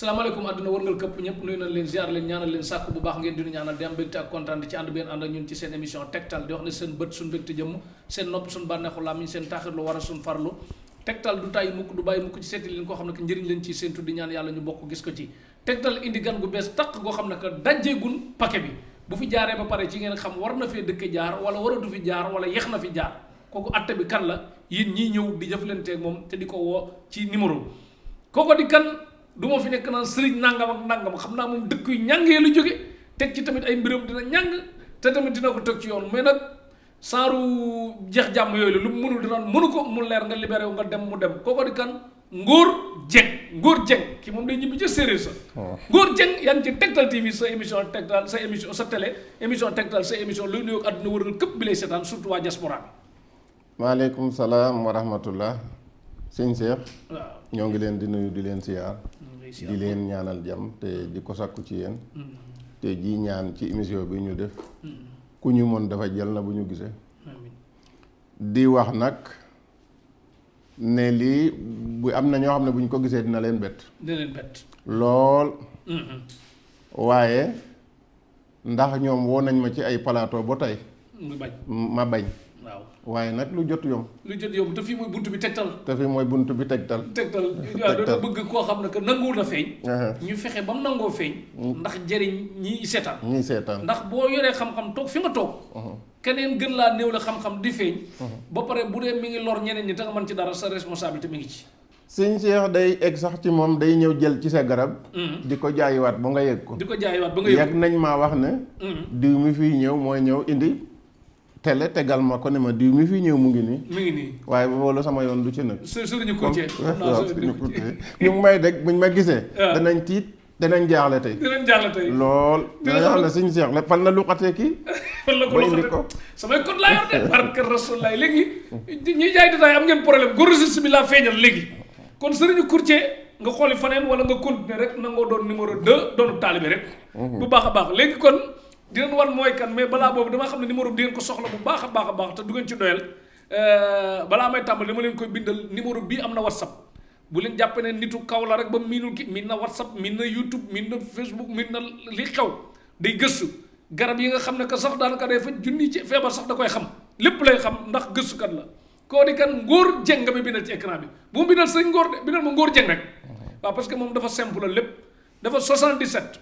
salaamaaleykum àdduna wërngal këpp ñëpp nuyu nañ leen ziar leen ñaanal leen sàkk bu baax ngeen di ñaanal di am mbégte ak kontaan ci ànd bi ngeen ànd ak ñun ci seen émission tegtal di wax ne seen bët suñ mbégte jëmm seen nopp suñ bànneexu làmmiñ seen taaxirlu war a suñ farlu tegtal du tàyyi mukk du bàyyi mukk ci seeti leen koo xam ne que njëriñ leen ci seen tuddi ñaan yàlla ñu bokk gis ko ci tegtal indi gan gu bees taq goo xam ne que dajjeegun paquet bi bu fi jaaree ba pare ci ngeen xam war na fee dëkk jaar wala waratu fi jaar wala yeex na fi jaar kooku atte bi kan la yéen ñii ñëw di jëflanteeg moom te di ko woo ci numéro kooku di kan du ma fi nekk naan sëriñ nangam ak nangam xam naa moom dëkk yu ñàngee lu jóge teg ci tamit ay mbiram dina ñàng te tamit dina ko teg ci yoon mais nag saaru jeex jàmm yooyu la lu mu mënul dinaan mënu ko mu leer nga libéré wu nga dem mu dem kooko di kan Ngor Dieng ki moom day ñibbi ca séeréer sa Ngor Dieng yaa ngi ci Tektal TV sa émission Tektal sa émission sa télé émission Tektal sa émission luy nuyoog àdduna wërngal këpp bi lay seetaan surtout waa diaspora bi. maaleykum salaam wa rahmatullah sëñ Cheikh. waaw ñoo ngi leen di nuyu di leen siyaar di leen ñaanal jàmm te di ko sàkku ci yéen te ji ñaan ci émission bi ñu def ku ñu mën dafa jël na bu ñu gisee di wax nag ne lii bu am na ñoo xam ne bu ñu ko gisee dina leen bett lool waaye ndax ñoom woo nañ ma ci ay plateau ba tey ma bañ waaye nag lu jot yomb. te fii mooy buntu bi tegtal. tegtal. waaw doo bëgg koo xam ne que nanguwul a feeñ. ñu fexe ba mu nangoo feeñ. ndax jëriñ ñi seetaan. ndax boo yoree xam-xam toog fi nga toog. keneen gën laa néew la xam-xam di feeñ. ba pare bu dee mi ngi lor ñeneen ñi te nga mën ci dara sa responsabilité mi ngi ci. sëñ Cheikh day egg sax ci moom day ñëw jël ci sa garab. di ko jaayiwaat ba nga yëg ko. yàgg nañ maa wax ne. diw mi fii ñëw mooy ñëw indi. télé tegal ma ko ne ma diw mi fi ñëw mu ngi nii. waaye loolu sama yoon du ci nag. suñu courtier. waaw suñu courtier ñu ngi may dégg buñ ma gisee. danañ tiit danañ jaaxle tey. lool. dinañ xam ne suñu seex la fan la lu xatee kii. fan la ko lu xatee ko samay code laa yor de. barke Rasulullah léegi. ñuy jaay détail am ngeen problème góor registre bi laa feeñal léegi. kon sëriñu courtier nga xooli faneen wala nga continuer rek nangoo doon numéro 2 doonu taalibe rek. bu baax a baax léegi kon. dinañ wan mooy kan mais balaa boobu dama xam ne numéro bi di ngeen ko soxla bu baax a baax te du ngeen ci doyal balaa may tàmbali dama leen koy bindal numéro bii am na whatsapp bu leen jàppee ne nitu kaw la rek ba miinul ki miin na whatsapp miin na youtube miin na facebook miin na li xew day gëstu garab yi nga xam ne que sax daanaka day fa junni ci feebar sax da koy xam lépp lay xam ndax gëstukat la koo di kan Ngor Dieng nga may bindal ci écran bi bu mu bindal sëñ Ngor de bindal ma Ngor Dieng rek waaw parce que moom dafa simple lépp dafa 77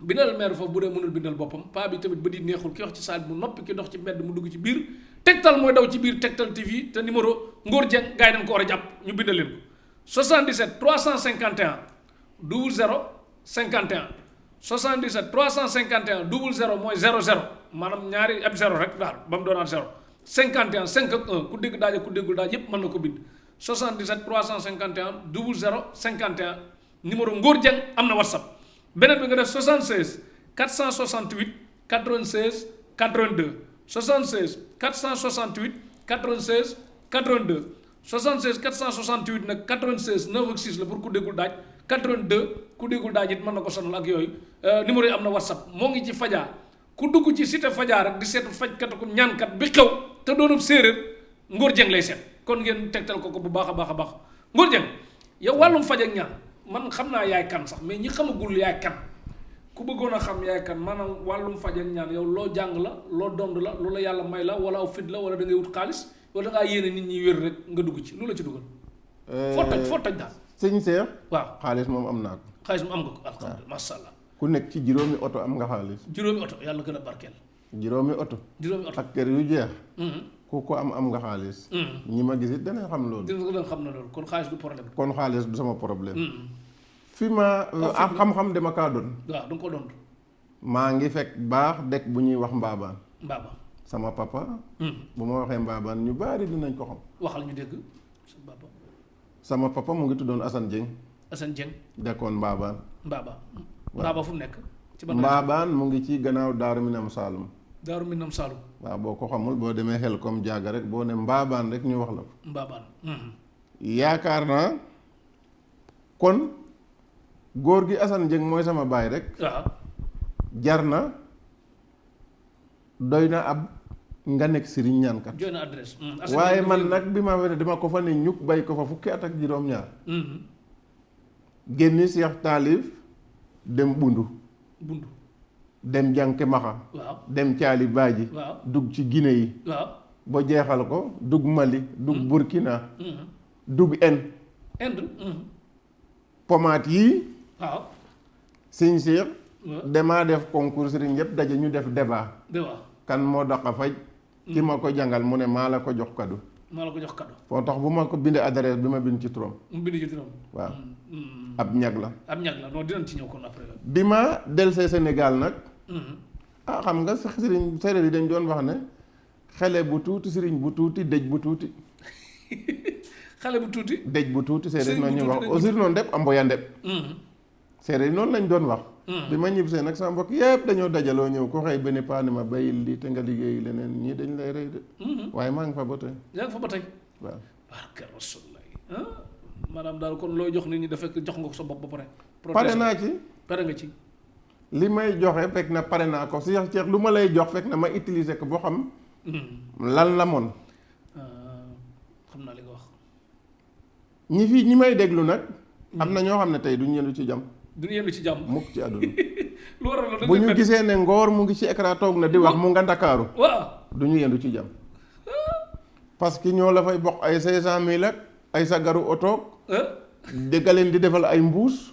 bindal maire foofu bu dee mënul bindal boppam paa bi tamit ba di neexul ki wax ci saal mu noppi ki dox ci mbedd mu dugg ci biir tegtal mooy daw ci biir Tektal TV te numéro Ngor Dieng gars yi dañ ko war a jàpp ñu bindal leen ko 77 351 00 51 77 351 00 mooy 00 maanaam ñaari ab 0 rek daal ba mu doonaat 0 51 5 ak 1 ku dégg daaj ku déggul daaj yépp mën na ko bind 77 351 00 51 numéro Ngor Dieng am na WhatsApp beneen bi nga def 76 468 96 82 76 468 96 82 76 468 nag 96 9 ak 6 la pour ku déggul daaj 82 ku déggul daaj it mën na ko sonal ak yooyu numéro yi am na whatsapp moo ngi ci Fadja ku dugg ci cité Fadja rek di seetu fajkat ku ñaankat bi xew te doonub séeréer Ngor Dieng lay seet kon ngeen tegtal ko bu baax a baax Ngor Dieng yow wàllum faj ak ñaan man xam naa yaay kan sax mais ñi xamagul yaay kan ku bëggoon a xam yaay kan maanaam wàllum faj ak ñaan yow loo jàng la loo dond la lu la yàlla may la wala aw fit la wala da ngay wut xaalis wala da ngaa yéene nit ñi wér rek nga dugg ci lu la ci dugal. foo toj daal. sëñ Cheikh. waaw xaalis moom am naa ko. xaalis moom am nga ko alhamdulilah macha allah. ku nekk ci juróomi oto am nga xaalis. juróomi oto yàlla gën a barkeel. juróomi oto. ak kër yu jeex. ku ko am nga xaalis. ñi ma gis it danañ xam loolu. dinañ xam na loolu kon xaalis du problème. kon xaalis du sama problème. fi ma am xam-xam dama kaa doon. waaw du nga ko doon. maa ngi fekk baax dëkk bu ñuy wax Mbaabaan. sama papa. bu ma waxee Mbaabaan ñu bari dinañ ko xam. waxal ñu dégg sama papa mu ngi tuddoon Assane Dieng. dekkoon Mbaabaan. Mbaaba fu mu nekk. ci ban Mbaabaan mu ngi ci gannaaw Daaru Minam Saalum. waaw boo ko xamul boo demee xel comme jaaga rek boo ne Mbaabaan rek ñu wax la ko. Mbaabaan. yaakaar naa kon góor gi Assane Dieng mooy sama baay rek. waaw jar na doy na ab nga nekk sëriñ ñaankat. jox na adresse. waaye man nag bi ma wene dama ko fa ne ñuk bay ko fa fukki at ak juróom-ñaar. génni Cheikh Taalif dem bundu dem jànke maxa waaw dem caali baaji waaw dugg ci Guinée yi waaw ba jeexal ko dugg Mali dugg Burkina dugg Inde pomaat yii waaw sëñ Cheikh damaa def concours sëriñ yëpp daje ñu def débat kan moo daq a faj ki ma ko jàngal mu ne maa la ko jox kado foo tax bu ma ko bindee adresse bi ma bind ci turam waaw ab ñag la non dinañ ci ñëw kon après bi ma delsee Sénégal nag xam nga sax sëriñ séeréer yi dañ doon wax ne xale bu tuuti sëriñ bu tuuti dëj bu tuuti xale bu tuuti dëj bu tuuti séeréer noonu ñu wax aussi noonu def amboya ndeb séeréer yi noonu lañ doon wax bi ma ñibbisee nag sama mbokk yëpp dañoo dajaloo ñëw ko xëy benn paani ma bayil lii te nga liggéey leneen ñii dañ lay rey de waaye maa ngi fa ba tey yaa ngi fa ba tey waaw barke Rasulullah maanaam daal kon looy jox nit ñi dafa jox nga ko sa bopp ba pare pare naa ci pare nga ci li may joxe fekk na pare naa ko Cheikh Cheikh lu ma lay jox fekk na ma utiliser ko boo xam lan la moon xam naa li nga wax ñi may déglu nag am na ñoo xam ne tey duñu yendu ci jàmm mukk ci àdduna lu waral la bu ñu gisee ne Ngor mu ngi ci écran toog na di wax mu nga Ndakaaru waaw duñu yendu ci jàmm parce que ñoo la fay bokk ay 500,000 ak ay sagaru oto dégga leen di defal ay mbuus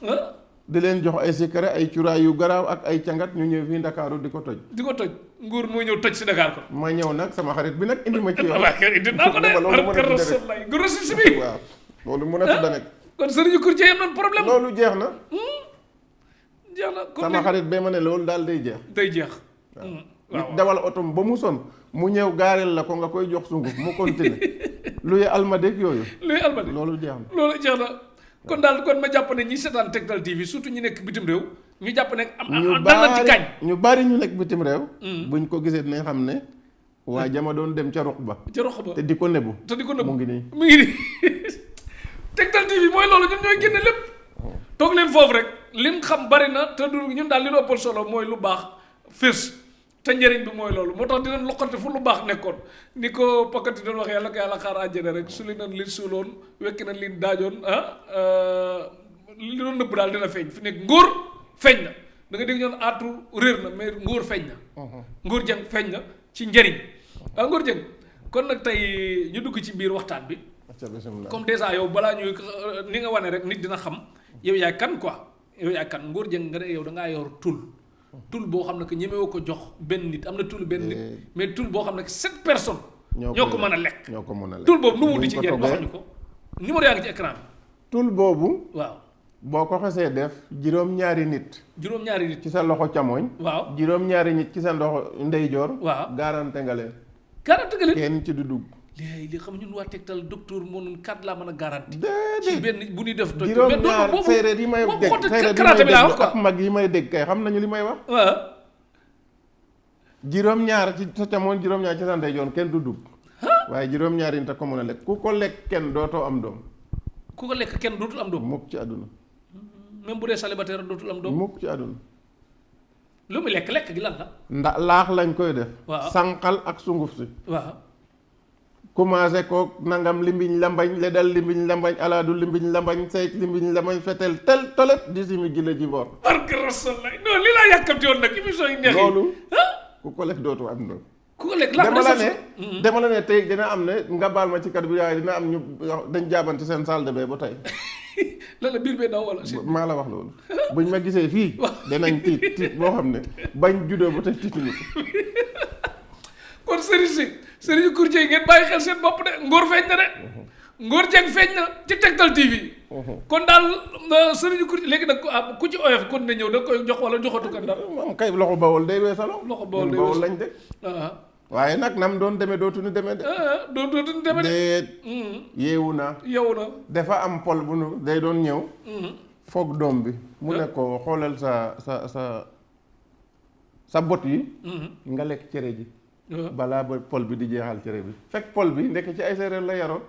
di leen jox ay secret ay cuuraay yu garaaw ak ay cangat ñu ñëw fii Ndakaaru di ko toj nguur moo ñëw toj si Dakar ko ma ñëw nag sama xarit bi nag indi ma ci yow indi naa ko de barke Rasulullah gu ressource bi waaw loolu mën a tudda nekk kon sëriñu Courtier yam nañ problème loolu jeex na kon sama xarit bee ma ne loolu daal day jeex waaw dawal otom ba mu son mu ñëw gaareel la ko nga koy jox sunguf mu continuer luy almadeg yooyu loolu jeex na kon daal kon ma jàpp ne ñi seetaan Tektal TV surtout ñi nekk bitim réew ñu jàpp ne am dal na ci kañ ñu bari ñu nekk bitim réew buñ ko gisee dinañ xam ne waa jama doon dem ca ruq ba te di ko nebu mu ngi nii Tektal TV mooy loolu ñun ñooy génne lépp toog leen foofu rek liñ xam bari na te du ñun daal li ñu ëppal solo mooy lu baax fés te njëriñ bi mooy loolu moo tax dinañ loqante fu lu baax nekkoon ni ko pakati doon wax yàlla ko yàlla xaar àjjana rek su li nañ liñ suuloon wekki nañ liñ daajoon li doon nëbb daal dina feeñ fi nekk nguur feeñ na da nga dégg ñoon aatu réer na mais nguur feeñ na nguur jëng feeñ na ci njëriñ nguur jëng kon nag tey ñu dugg ci biir waxtaan bi comme déjà yow balaa ñuy ni nga wane rek nit dina xam yow yaay kan quoi yow yaay kan nguur jëng nga ne yow da ngaa yor tul boo xam ne que ñemewoo ko jox benn nit am na tul benn nit mais tul boo xam ne que 7 personnes ñoo ko mën a lekk tul boobu nu mu di ci njëriñ waxuñu ko numéro yaa ngi ci écran bi tul boobu waaw boo ko xesee def juróom-ñaari nit ci sa loxo càmmoñ waaw juróom-ñaari nit ci sa loxo ndeyjoor waaw garanté nga leen kenn ci du dugg li xam ñun waa Tektal docteur moo nun 4 laa mën a garanti ci benn bu ñuy def juróom-ñaar séeréer yi may dégg ak mag yi may dégg kay xam nañu li may wax waaw juróom-ñaar ci sa camoon juróom-ñaar ci sa ndeyjoor kenn du dugg waaye juróom-ñaar yi te ko mën a lekk ku ko lekk kenn dootoo am doom ku ko lekk kenn dootul am doom mukk ci àdduna même bu dee célibataire dootul am doom mukk ci àdduna lu mu lekk gi lan la ndax laax lañ koy def waaw sànqal ak sunguf si waaw commencé ko nangam limbiñ lambañ ledal limbiñ lambañ alaadu limbiñ lambañ sayt limbiñ lambañ fetel tel tolet di simi gila ji boor barke Rasulullah non li laa yàkkamti woon nag émission yi neex loolu ku ko lekk dootu am doom ku ko lekk dama la ne tey dina am ne nga baal ma ci kat bi waaye dina am ñu dañ jaabante seen salle de bain ba tey lan la biir bee daw wala maa la wax loolu buñ ma gisee fii danañ tiit boo xam ne bañ juddoo ba tey tiituñu kon Serigne Courtier ngeen bàyyi xel seen bopp de ngóor feeñ na de ngóor jeng feeñ na ci Tektal TV kon daal Serigne Courtier léegi nag ku ci oyof kon ne ñëw da koy jox wala joxatu ko dara moom kay loxo bawol day weesalo loxo bawol lañ de waaye nag nam doon demee dootuñu demee de dootuñu demee de yeewu na dafa am pol bu nu day doon ñëw foog doom bi mu ne ko xoolal sa bot yi nga lekk cere ji balaa ba pol bi di jeexal cere bi fekk pol bi ndekk ci ay séeréer la yaroon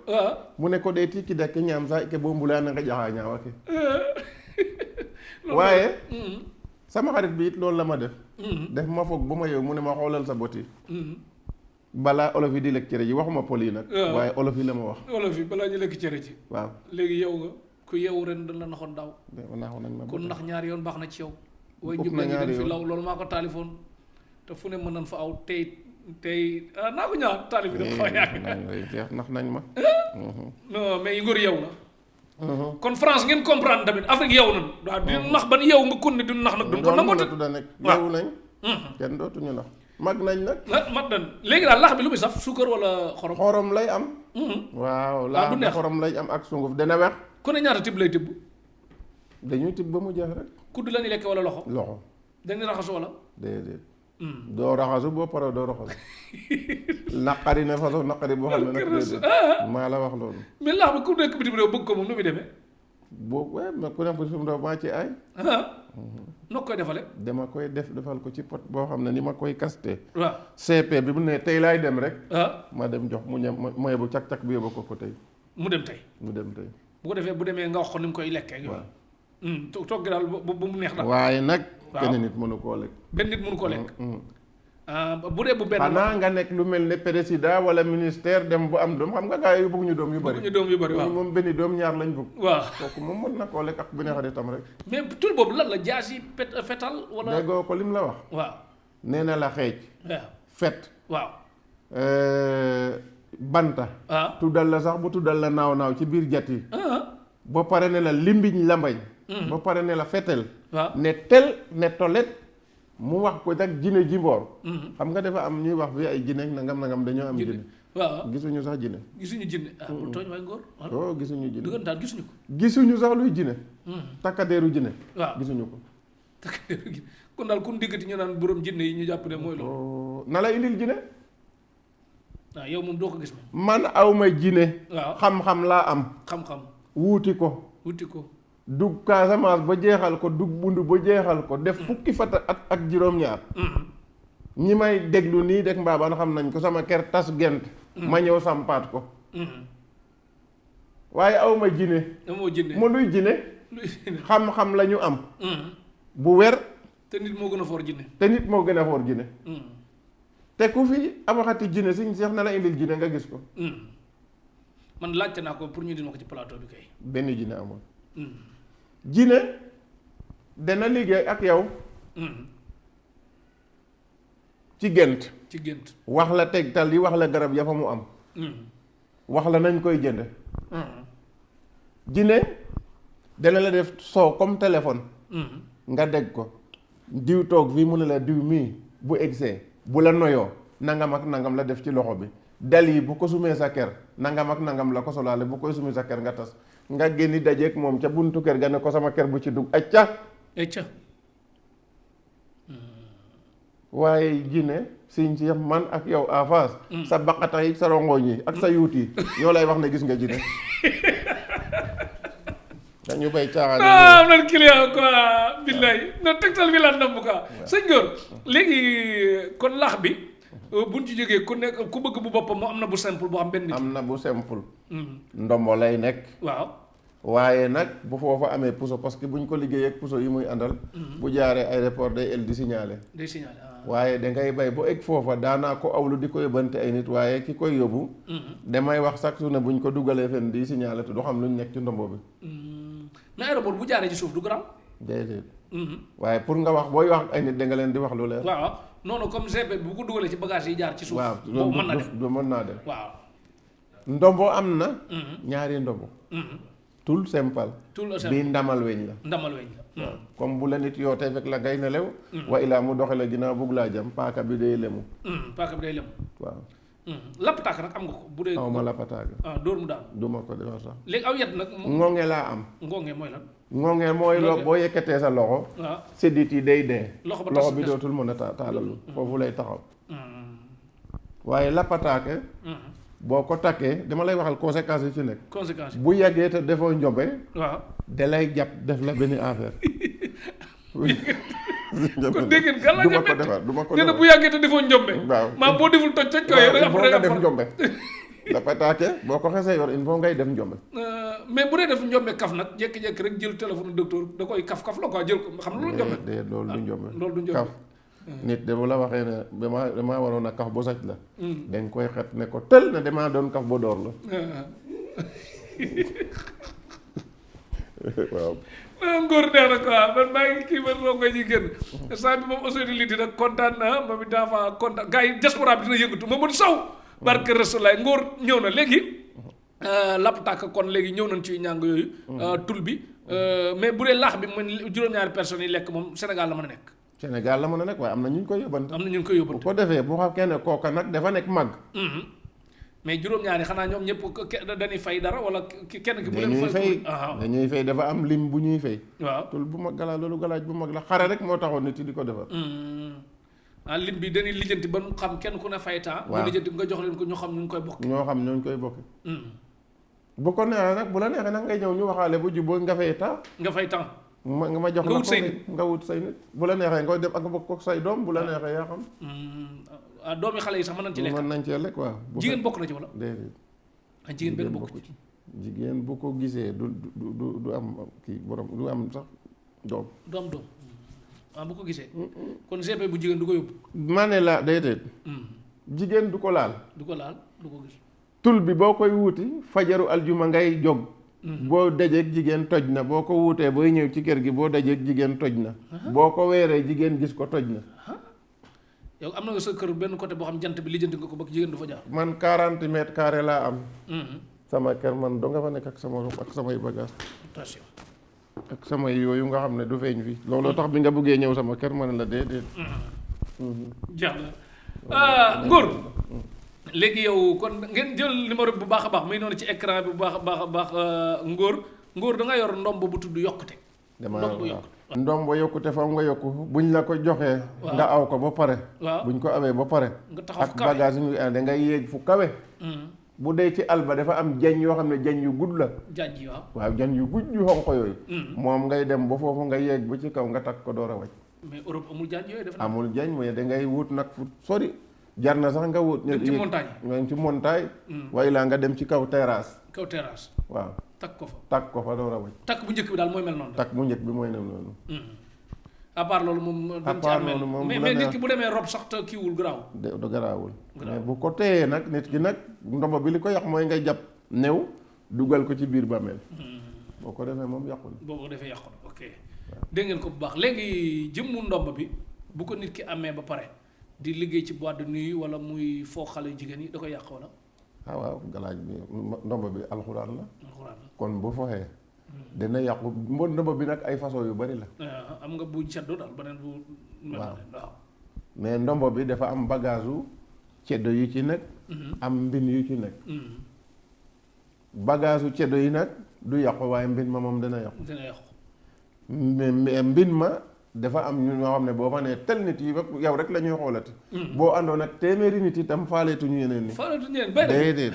mu ne ko dee tikki dekke ñaam saa ike boo mbulaa na nga jaxaa ñaaw ake waaye sama xarit bi it loolu la ma def ma foog ba ma yow mu ne ma xoolal sa bot yi balaa olof yi di lekk cere ji waxuma pol yi nag waaye olof yi la ma wax olof yi balaa ñu lekk cere ji waaw léegi yow nga ku yeewu ren dañ la naxoon daaw naxoon nañ ma kon ndax ñaari yoon baax na ci yow way ëpp jub na nañu ñaari dañ fi yoon. law loolu maa ko taalifoon te fu ne mën nañ fa aw tey naa ko ñaar taalif bi dafa xaw a yàgg jeex nax nañ ma non mais yi ngóor yeewu na kon France ngeen comprendre tamit Afrique yeewu nañ waaw di nax ban yeewu nga kon ne du nax nag duñ ko nangoo te tudda nekk yeewu nañ kenn dootuñu nax mag nañ nag mat nañ léegi daal lax bi lu muy saf suukar wala xorom xorom lay am waaw laa du neex. xorom lay am ak sunguf dana wex ku ne ñaata tibb lay tibb dañuy tibb ba mu jeex rek kudd la ni lekk wala loxo loxo dañuy raxasu wala déedéet doo raxasu boo paree doo raxasu naqari ne façon naqari boo xam ne nag déedéet maa la wax loolu mais lax bi ku nekk bitim réew bëgg ko moom nu muy demee boo mais ku ne fi mu doon maa ci ay noo koy defale dama koy defal ko ci pot boo xam ne ni ma koy kaste waaw CP bi mu ne tey laay dem rek ah ma dem jox mu ñam moye bu cak-cak bi yóbbu ko tey mu dem tey mu dem tey bu ko defee bu demee nga wax ko ni mu koy lekkee ak yooyu toog gi daal bu mu neex daal waaye nag waaw kenn nit mënu koo lekk benn nit mënu ko lekk bu dee bu benn xanaa nga nekk lu mel ne président wala ministère dem bu am doom xam nga gaa yi bëgg ñu doom yu bëri ñu doom yu bëri waaw moom benn doom ñaar lañ bëgg waaw kooku moom mën na koo lekk ak bu neexee tam rek mais tur boobu lan la jaas yi fetal wala déggoo ko lim la wax waaw nee na la xeej waaw fet waaw banta waaw tuddal la sax bu tuddal la naaw ci biir jat yi ba pare ne la limbiñ lambañ ba pare ne la fetel waaw ne tel ne tolet mu wax ko nag jine jimboor xam nga dafa am ñuy wax bi ay jine nangam dañoo am jine waaw gisuñu sax jine gisuñu jinne bul tooñ waaye ngóor oh gisuñu jine dëggantaan gisuñu ko gisuñu sax luy jine takkadeeru jine waaw gisuñu ko kon daal kun diggati ñu naan borom jinne yi ñu jàpp ne mooy loolu na la indil jine waaw yow moom doo ko gis moom man awma jine waaw xam-xam laa am xam-xam wuuti ko wuti ko dug Casamance ba jeexal ko dug bundu ba jeexal ko def fukki fata at ak juróom-ñaar ñi may déglu nii deg mbaabaan xam nañ ko sama ker tas gent ma ñëw sampaat ko waaye awma jine amoo jinne ma luy jine xam-xam la ñu am bu wer te nit moo gën a foor jinne te nit moo gën a foor jine te ku fi amaxati jine siñ seex na la indil jine nga gis ko man laajte naa ko pour ñu di ma ko ci plateau bi kay benn jine amoon jine dana liggéey ak yow ci gént ci gént wax la tegtal yi wax la garab ya fa mu am wax la nañ koy jënd jine dana la def soo comme téléphone nga dégg ko diw toog fii mu ne la diw mii bu egsee bu la noyoo nangam ak nangam la def ci loxo bi dal yi bu ko sumee sa kër nangam ak nangam la ko solaale bu koy sumee sa kër nga tas nga génni dajeeg moom ca buntu kër ga ne ko sama kër bu ci dugg acca waaye jine siñ si man ak yow en face sa baqata yi sa rongoñ yi ak sa yuut yi ñoo lay wax ne gis nga jine dañu bay caaxaan am na client quoi billaay non tegtal bi laa ndam quoi sëñ Góor léegi kon lax bi buñ ci jógee ku nekk ku bëgg bu boppam mu am na bu simple boo xam benn nit am na bu simple ndombo lay nekk waaw waaye nag bu foofa amee puso parce que buñ ko liggéey ak puso yi muy àndal bu jaaree aéroport day el di signalé day signalé waaye dangay bay bu egg foofa daanaa ko awlu di ko yóbbante ay nit waaye ki koy yóbbu damay wax sax su ne buñ ko dugalee fen di signalé te du xam luñ nekk ci ndombo bi mais aéroport bu jaaree ci suuf du garaaw déedéet waaye pour nga wax booy wax ay nit da nga leen di wax lu leer waaw noonu comme GP bu ko dugalee ci bagage yi jaar ci suuf waaw boobu mën na dem du mën naa dem waaw ndombo am na ñaari ndombo tout simple bii ndamal weñ la ndamal weñ la waaw comme bu la nit yoo tey fekk la ngay nelew wa ilaa mu doxe la ginnaaw bugg laa jam paaka bi day lemu paaka bi day lemu waaw lapp tàkk nag am nga ko bu dee aw ma lappataaga dóor mu daanu du ma ko defar sax léegi aw yet nag ŋoŋe laa am ngooŋe mooy lan ŋoŋe mooy boo yëkkatee sa loxo waaw séddit yi day dee loxo bi dootul mën a taalalu foofu lay taxaw waaye lappataake boo ko takkee dama lay waxal conséquences yi ci nekk conséquences bu yàggee te defoo njombe waaw da lay jàpp def la benn affaire kon dégg ngeen gàllankoor du ma ko defar du ma ko nee na defar bu yàggee te defoo njombe waaw maa boo deful toj toj ko il faut nga def njombe lappataake boo ko xesee yor il faut ngay def njombe mais bu dee def njombe kaf nag jékki-jékki rek jël téléphone docteur da koy kaf la quoi jël ko xam loolu njombe de loolu du njombe loolu du njombe kaf nit de bu la waxee ne damaa waroon a kaf ba saj la danga koy xet ne ko tël ne damaa doon kaf ba door la waaw. Ngor neex na quoi man maa ngi kii man rongo ji génn saa bi moom aussi li dina kontaan na moom it dafa kontaan gars yi diaspora bi dina yëngatu Mamadou Sow barke Rasulaay Ngor ñëw na léegi lapp tàkk kon léegi ñëw nañ ci ñàng yooyu tul bi mais bu dee laax bi man juróom-ñaari personnes yi lekk moom Sénégal la mën a nekk Sénégal la mën a nekk waaye am na ñu ñu koy yóbbante. am na ñu ngi koy bu yóbbante ko defee bu xam kenn kooka nag dafa nekk mag. mais juróom-ñaari xanaa ñoom ñëpp dañuy fay dara wala kenn ki bu leen dañuy fay waaw dañuy fay dafa am lim bu ñuy fay. waaw tul bu mag galaa loolu galaaj bu mag la xare rek moo taxoon nit yi di ko defar. lim bi dañuy lijjanti ba mu xam kenn ku ne fay temps. waaw ñu lijjanti nga jox leen ko ñu xam ñu ngi koy bokk. ñoo xam ñoo ñu koy bokk. bu ko neexee nag bu la neexee nag ngay ñëw ñu waxaale bu jubóo nga fay temps. nga fay temps. nga ma jox nga la wut say ko nit. nga wut say nit bu la neexee nga def ak bokk ko say doom bu la neexee yaa xam. doomi xale yi sax mën nañ ci lekk. mën nañ cee lekk waaw. jigéen bokk na ci wala. déedéet. jigéen benn bokk ci. jigéen bu ko gisee du am kii borom du am sax doom. doom bu ko gisee. kon GP bu jigéen du ko yóbbu. ma ne la déedéet. jigéen du ko laal. du ko laal du ko gis. tul bi boo koy wuuti fajaru aljuma ngay jóg. boo dajeeg jigéen toj na boo ko wuutee booy ñëw ci kër gi boo dajeeg jigéen toj na. boo ko weeree jigéen gis ko toj na. yow am na nga sa kër benn côté boo xam jant bi lijjanti nga ko ba jigéen du fa jaar. man 40 mètres carrés laa am. sama kër man doo nga fa nekk ak samay bagage attention. ak samay yooyu nga xam ne du feeñ fi looloo tax bi nga bëggee ñëw sama kër ma ne la déedéet. jeex na Ngor. léegi yow kon ngeen jël numéro bu baax a baax muy noonu ci écran bi bu baax a baax Ngor da nga yor ndomb bu tudd yokkute. ndomb yokkute faw nga yokku buñ la ko joxee. nga aw ko ba pare. waaw buñ ko awee ba pare. nga taxaw fu ak kawe bagage yi da ngay yéeg fu kawe. bu dee ci alba dafa am jañ yoo xam ne jañ yu gudd la. jaaj yi waaw. waaw jañ yu gudd yu xonq yooyu. moom ngay dem ba foofu nga yéeg ba ci kaw nga takk ko door a wàcc. mais Europe amul jaaj yooyu def na. amul jañ mooy da ngay wut nag fu sori. jar na sax nga wut. ci montagne nga ci montagne. waaye laa nga dem ci kaw terrasse. kaw terrasse. waaw takk ko fa. takk ko fa door a wàcc. takk bu njëkk bi daal mooy mel noonu. takk bu njëkk bi mooy nem noonu. à part loolu moom. à part loolu moom mais nit ki bu demee rob sax te kiiwul garaaw. du garaawul. mais bu ko téyee nag nit ki nag ndomba bi li ko yàq mooy ngay jàpp new dugal ko ci biir bàmmeel. boo ko defee moom yàqul. boo ko defee yàqul ok. dégg ngeen ko bu baax léegi jëmmu ndomba bi bu ko nit ki amee ba pare di liggéey ci boîte de nuit wala muy foo xale jigéen yi da koy yàq wala. waaw galaaj bi ndomba bi alxuraan la. alxuraan la kon bu foxee. dina yàqu ndomba bi nag ay façon yu bari la. am nga bu ceddo daal beneen bu. waaw mais ndomba bi dafa am bagage u ceddo yu ci nekk. am mbin yu ci nekk. bagage u ceddo yi nag du yàqu waaye mbin ma moom dina yàqu. dina yàqu. mais mbin ma dafa am ñu ñoo xam ne boo fa nee tel nit yi ba yow rek la ñuy xoolati. boo àndoon ak téeméeri nit itam faaleetuñu yeneen ni. faaleetuñu yeneen bay déedéet.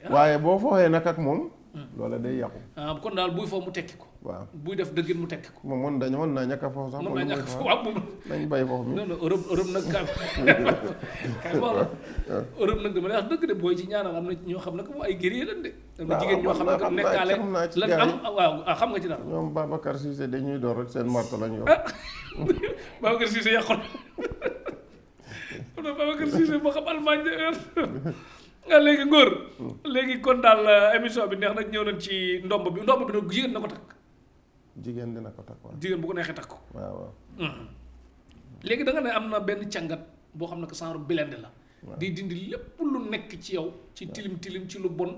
waaye boo fooxee nag ak moom. loola day yàqu. kon daal buy foofu mu tekki ko. waaw buy def dëggin mu tekki ko. moom mën naa ñàkk a foofu sax. mën naa ñàkk a foofu waaw moom. nañ bay foofu mi. non non Europe nag kaay wax la Europe nag dama lay wax dëgg de booy ci ñaanal am na ñoo xam ne que ay guerrier lan de. am na jigéen ñoo xam ne que nekkaale lan am waaw xam nga ci dara. ñoom Babacar Cissé dañuy door rek seen marto lañ yor. Babacar Cissé yàqoon Babacar Cissé moo xam Allemagne nga léegi Ngor. léegi kon daal émission bi neex nag ñëw nañ ci ndomb bi nag jigéen na ko takk. jigéen dina ko takk waaw. jigéen bu ko neexee takk ko. waaw. léegi da nga ne am na benn càngat boo xam ne que genre bilende la. di dindi lépp lu nekk ci yow ci tilim tilim ci lu bon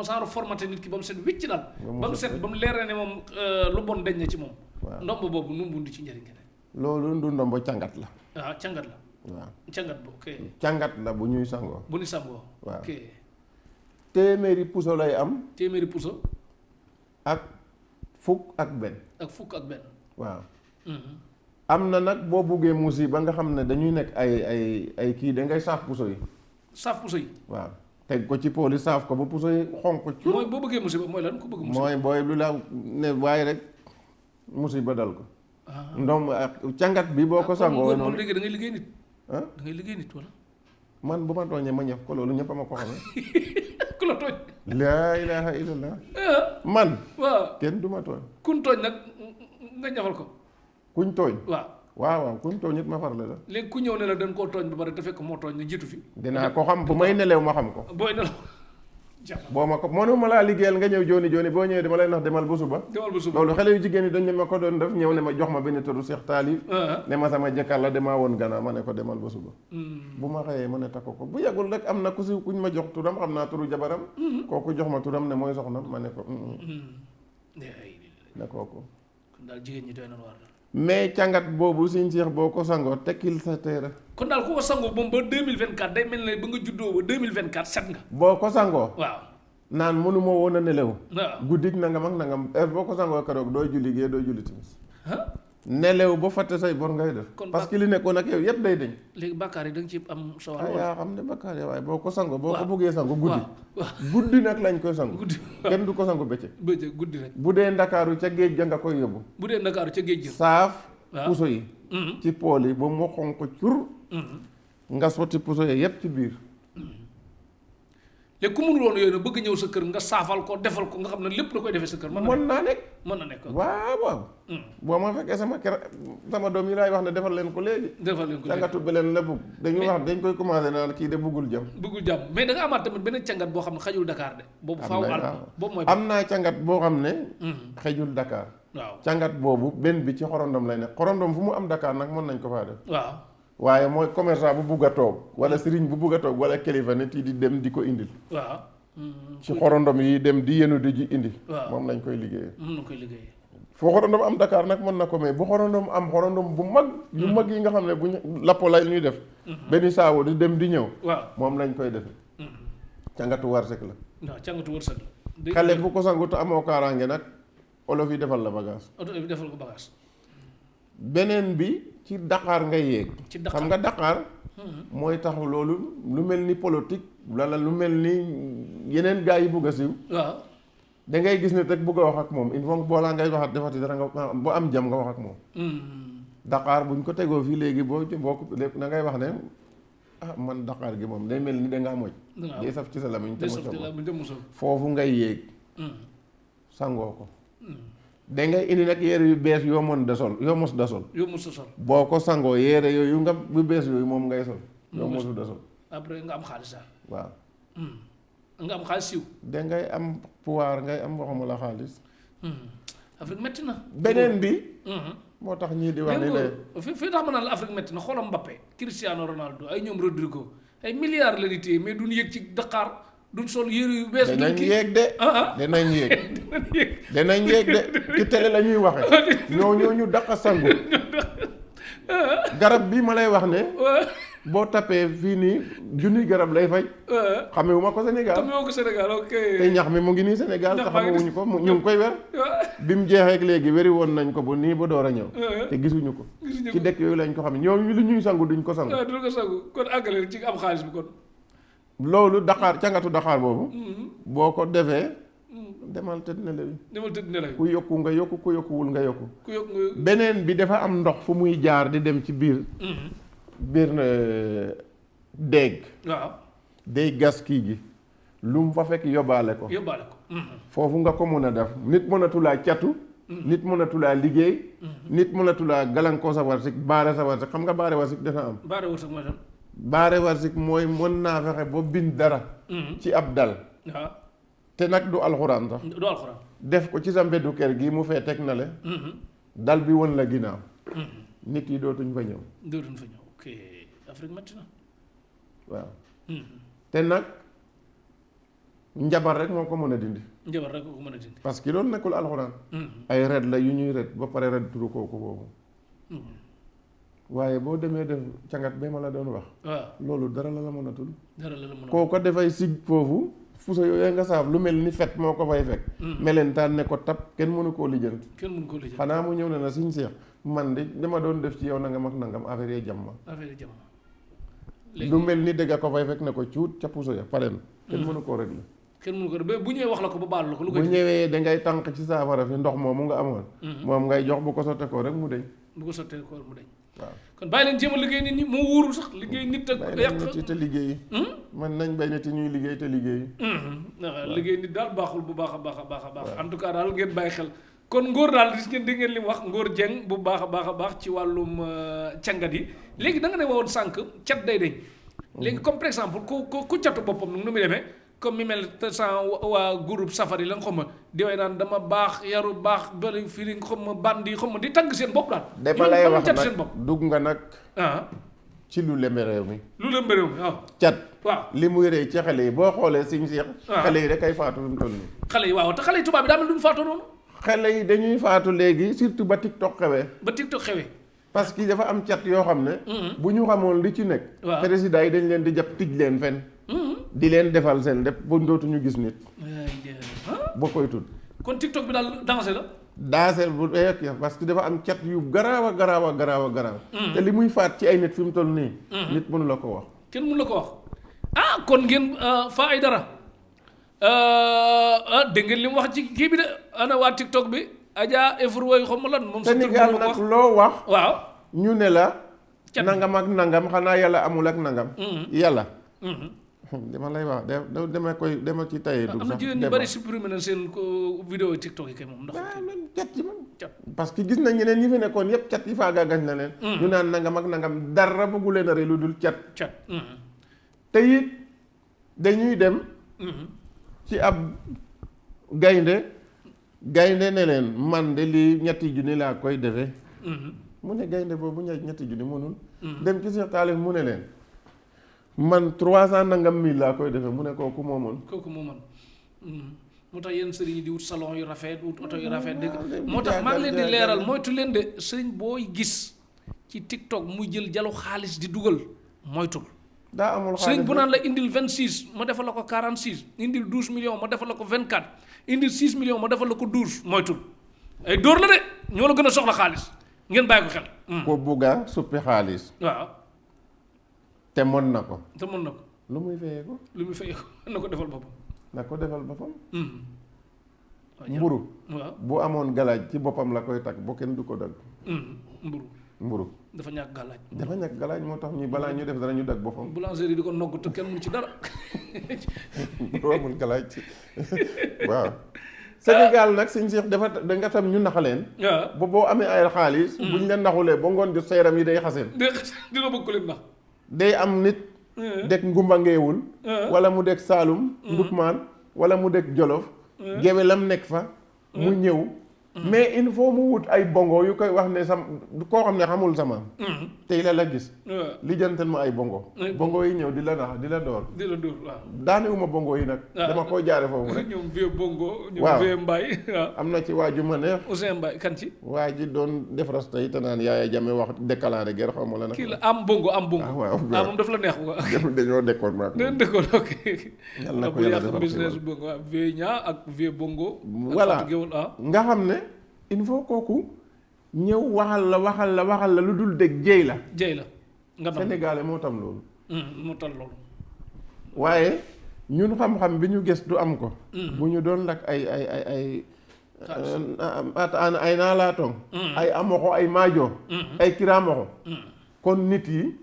genre formaté nit ki ba mu set wicc daal. ba mu set ba mu leeree ne moom lu bon dañ na ci moom. waaw ndomb boobu nu mu bundi ci njëriñ keneen. loolu du ndomb càngat la. waaw càngat la. waaw càngat bu ok. càngat la bu ñuy sangoo. bu ñu sangoo. waaw ok. téeméeri puso lay am. téeméeri puso. ak fukk ak benn. ak fukk ak benn. waaw. am na nag boo buggee musi ba nga xam ne dañuy nekk ay kii da ngay saaf puso yi. saaf puso yi. waaw teg ko ci pooli saaf ko ba puso yi xonq ci. mooy boo bëggee musiba mooy lan ko bëgg musiba. mooy booy lu la ne waaye rek musiba dal ko. ndoom ak càngat bi boo ko sangoo noonu léegi da ngay liggéey nit. ah da ngay liggéey nit wala. man bu ma tooñee ma ñëf ko loolu ñëpp a ma ko xamee. ku la tooñ. laa ilaaha illallah. man. waaw kenn du ma tooñ. kuñ tooñ nag nga ñafal ko. kuñ tooñ. waaw kuñ tooñ it ma farle la. léegi ku ñëw ne la dañ koo tooñ ba pare te fekk moo tooñ nga jiitu fi. dinaa ko xam bu may nelew ma xam ko. booy nelaw. boo ma ko mënuma laa liggéeyal nga ñëw jooni jooni boo ñëwee dama lay nax demal ba suba loolu xale yu jigéen yi dañ ne ma ko doon def ñëw ne ma jox ma benn turu Cheikh Taalib ne ma sama jëkkër la damaa woon Gana ma ne ko demal ba suba bu ma xëyee ma ne takko ko bu yàggul rek am na ku si kuñ ma jox turam xam naa turu jabaram kooku jox ma turam ne mooy soxnam ma ne ko ne kooku kon daal jigéen ñi doy na waar mais càngat boobu Sëñ Cheikh boo ko sangoo tekkil sa téere kon daal ku ko sangoo moom ba 2024 day mel ne ba nga juddoo ba 2024 set nga boo ko sangoo waaw naan mënuma woon a nelaw waaw guddik nangam ak nangam heure boo ko sangoo keroog dooy julli gee dooy julli timis nelew ba fàtte say bor ngay def parce que li nekkoon ak yow yépp day deñ léegi bàkkaar yi da nga ci am sa wàll yaa xam ne bàkkaar yi waaye boo ko sangoo boo ko bëggee sangu guddi nag lañ koy sangu kenn du ko sangu bëccëg guddi rek bu dee ndakaaru ca géej ga nga koy yóbbu bu dee ndakaaru ca géej gi saaf puso yi ci pool yi ba mu xonq cur nga sotti puso yi yépp ci biir léegi ku mënul woon yooyu nag bëgg ñëw sa kër nga saafal ko defal ko nga xam ne lépp da koy defee sa kër mën naa nekk mën na nekk waaw boo ma fekkee sama doom yi laay wax ne defal leen ko léegi defal leen ko càngatu bi leen la bugg dañuy wax dañ koy commencé naan kii de buggul jàmm mais da nga amaat tamit beneen càngat boo xam ne xajul Dakar de boobu faaw boobu mooy am naa càngat boo xam ne xajul Dakar waaw càngat boobu benn bi ci xorondom lay nekk xorondom fu mu am Dakar nag mën nañ ko faa def waaw waaye mooy commerçant bu bugg a toog wala sëriñ bu bugg a toog wala kilifa nit yi di dem di ko indil waaw ci xorondom yi dem di yenu di ji indi moom lañ koy liggéeyee moom lañ koy liggéeyee foo xorondom am Dakar nag mën na ko mais bu xorondom am xorondom bu mag yu mag yi nga xam ne buñ lappo lay ñuy def benn saawo di dem di ñëw waaw moom lañ koy defe càngatu warsek la waaw càngatu wërsëg la xale bu ko sangu te amoo kaaraange nag olof yi defal la bagage oto bi defal ko bagage beneen bi ci Dakar ngay yéeg xam nga Dakar mooy tax loolu lu mel ni politique wala lu mel ni yeneen gaa yi bugg a siiw waaw da ngay gis ne teg bugg a wax ak moom il faut boolaa ngay waxat defati dara nga boo am jam nga wax ak moom Dakar buñ ko tegoo fii léegi boo lépp da ngay wax ne man Dakar gi moom day mel ni dangaa moj day saf ci sa lamiñ te mosoo foofu ngay yéeg sangoo ko da ngay indi nag yére yu bees yoo mën da sol yoo mos da sol boo ko sangoo yére yooyu nga bu bees yooyu moom ngay sol yoo mosu da sol après nga am xaalis daal waaw nga am xaalis siw da ngay am pouvoir ngay am waxuma la xaalis Afrique métti na beneen bi moo tax ñii di wax ni ne fii tax ma naan la Afrique métti na xoolam Mbappé Cristiano Ronaldo ay ñoom Rodrigo ay milliards la di téye mais duñ yëg ci Dakar duñ sol yére yu bees danañ yéeg de danañ yéeg de ci télé la ñuy waxe ñoo ñu daq sangu garab bi ma lay wax ne boo tapee fii nii junniy garab lay faj xamewu ma ko Sénégal ok te ñax mi mu ngi nii Sénégal te xamewuñu ko ñu ngi koy wer bi mu jeexee léegi weri woon nañ ko bu nii ba door a ñëw te gisuñu ko ci dëkk yooyu lañ ko xam ñooñu lu ñuy sangu duñ ko sangu kon àggale ci am xaalis bi kon loolu Dakar càngatu Dakar boobu boo ko defee demal tëdd nelaw ku yokku nga yokku ku yokkuwul nga yokku beneen bi dafa am ndox fu muy jaar di dem ci biir déeg waaw day gas kii gi lu mu fa fekk yóbbaale ko foofu nga ko mën a def nit mënatulaa catu nit mënatulaa liggéey nit mënatulaa galankoo sa warsik baare sa warsik xam nga baare warsik dafa am baare warsik mooy mën naa fexe ba bind dara ci ab dal te nag du alxuraan sax def ko ci sa mbeddu kër gi mu fee teg na le dal bi won la ginnaaw nit yi dootuñ fa ñëw ok Afrique métti na waaw te nag njabar rek moo ko mën a dindi parce que loolu nekkul alxuraan ay red la yu ñuy red ba pare red turu kooku boobu waaye boo demee def cangat ba ma la doon wax loolu dara la mën a tul kooku dafay sig foofu fuso yooyu nga saaf lu mel ni fet moo ko fay fekk melentaan ne ko tab kenn mënu koo lijjanti xanaa mu ñëw ne na Sëñ Seex man de dama doon def ci yow nangam ak nangam affaire yi jàmm lu mel ni dëgg ko fay fekk ne ko cuut ca puso ya pare na kenn mënu koo régler bu ñëwee wax la ko ba baal la ko lu ko bu ñëwee dangay tànq ci saafara fi ndox moomu nga amoon moom ngay jox bu ko sottee ko rek mu deñ waaw kon bàyyi leen jéem a liggéey nit ñi moo wóorul sax liggéey nit ak yàq nit yi te liggéey man nañ bay nit yi ñuy liggéey te liggéey liggéey nit daal baaxul bu baax a baax en tout cas daal ngeen bàyyi xel kon ngóor daal gis ngeen dégg ngeen li mu wax Ngor Dieng bu baax a baax ci wàllum cangat yi léegi da nga ne woon sànq cat day dañ léegi comme par exemple ku catu boppam nag nu muy demee comme mi mel te sans waa groupe safari la nga xam ma di way naan dama baax yaru baax bari fii xam ma bandi xam ma di tagg seen bopp daal. dama lay wax cat nag seen bopp. dugg nga nag ah ci lu lembe réew mi. lu leen bëriw waaw. cat waaw li muy rëy ci xale yi boo xoolee siñ seex. xale yi rek ay faatu fi mu toll nii. xale yi waaw te xale yi tubaab bi daa mel duñu faatoo noonu. xale yi dañuy faatu léegi surtout ba TikTok xewee. ba TikTok xewee. parce que dafa am cat yoo xam ne. bu ñu xamoon li ci nekk. waaw président yi dañ leen di jàpp tij leen fen di leen defal seen lépp ba dootuñu gis nit. boo koy tudd. kon TikTok bi daal danger la. danger bu eek parce que dafa am cat yu garaaw a garaaw a garaaw a garaaw. te li muy faat ci ay nit fi mu toll nii. nit mënu la ko wax. kenn mënu la ko wax ah kon ngeen fa ay dara dégg ngeen li mu wax ci kii bi de ana waa TikTok bi Adja Efroy xam ma lan moom. Sénégal nag loo wax. waaw ñu ne la. cat nangam ak nangam xanaa yàlla amul ak nangam. yàlla. dama lay wax dama ci tayee. dugg am na sax jigéen ñu bari supprimé na seen ko vidéo TikTok yi kay moom ndax. man cat ci man. cat parce que gis nañ ñeneen ñi fi nekkoon yépp cat yi faaga gañ na leen. ñu naan nangam ak nangam dara bëggu leen a rey lu dul cat. cat. te it dañuy dem. ci ab gaynde ne leen man de lii ñetti junni laa koy defee. mu ne gaynde boobu ñetti junni mënul. dem ci Cheikh Talif mu ne leen man 300 nangam mille laa koy defee mu ne kooku moomoon. kooku moomoon. moo tax yenn sëriñ yi di wut salon yu rafet wut oto yu rafet dëgg moo tax maa ngi leen di leeral moytu leen de sëriñ booy gis ci TikTok muy jël jalu xaalis di dugal moytul. daa amul xaalis sëriñ bu naan la indil 26 ma defal la ko 46 indil 12 millions ma defal la ko 24 indil 6 millions ma defal la ko 12 moytul ay dóor la de ñoo la gën a soxla xaalis ngeen bàyyi ko xel. ko bugga suppi xaalis. waaw. te mën na ko. te mën na ko. lu muy fayee ko. lu muy fayee ko na ko defal boppam. na ko defal boppam. waaw mburu waaw bu amoon galaaj ci boppam la koy takk boo kenn du ko dagg. mburu dafa ñàkk gàllaaj. dafa ñàkk galaaj moo tax ñuy balaa ñu def dara ñu dagg boppam. boulangerie di ko nogg te kenn mënu ci dara. bu amul galaaj waaw. Sénégal nag sëñ Cheikh dafa da nga tam ñu naxaleen. waaw ba boo amee ay xaalis. buñ leen naxulee ba ngoon jot sa yaram yi day xaseen. dina bëgg ko leen nax. day am nit. dëkk ngumba ngeewul. wala mu dëkk Saalum. Ndukmaan wala mu dëkk Jolof. géwélam nekk fa. mu ñëw. mais il faut mu wut ay bongo yu koy wax ne koo xam ne xamul sama. tey la gis. li jantal ma ay bongo. bongo yi ñëw di la nax di la door. di la door waaw. daanewuma bongo yi nag. dama koy jaare foofu rek. ñoom vieux bongo. ñoom waaw vieux Mbaye waaw. am na ci waaju ma neex. Ousseyn Mbaye kan ci. waa ji doon def rasta yi te naan Yaaya Jammeh wax déclaré guerre xaw ma la nag. kii la am bongo am bongo. ah waaw moom daf la neex quoi. dañoo dekkoon maak dañ dëkkoon ok. yal na ko yàlla defal business bongo waaw vieux ñaa ak vieux bongo. voilà ah. nga xam ne il faut kooku ñëw waxal la lu dul dëgg jéy la. jéy la nga Sénégalais moo tam loolu. moo tal loolu. waaye ñun xam-xam bi ñu gës du am ko. bu ñu doon lak ay naa laa tong ay amoxo ay maajo. ay kiraamoxo. kon nit yi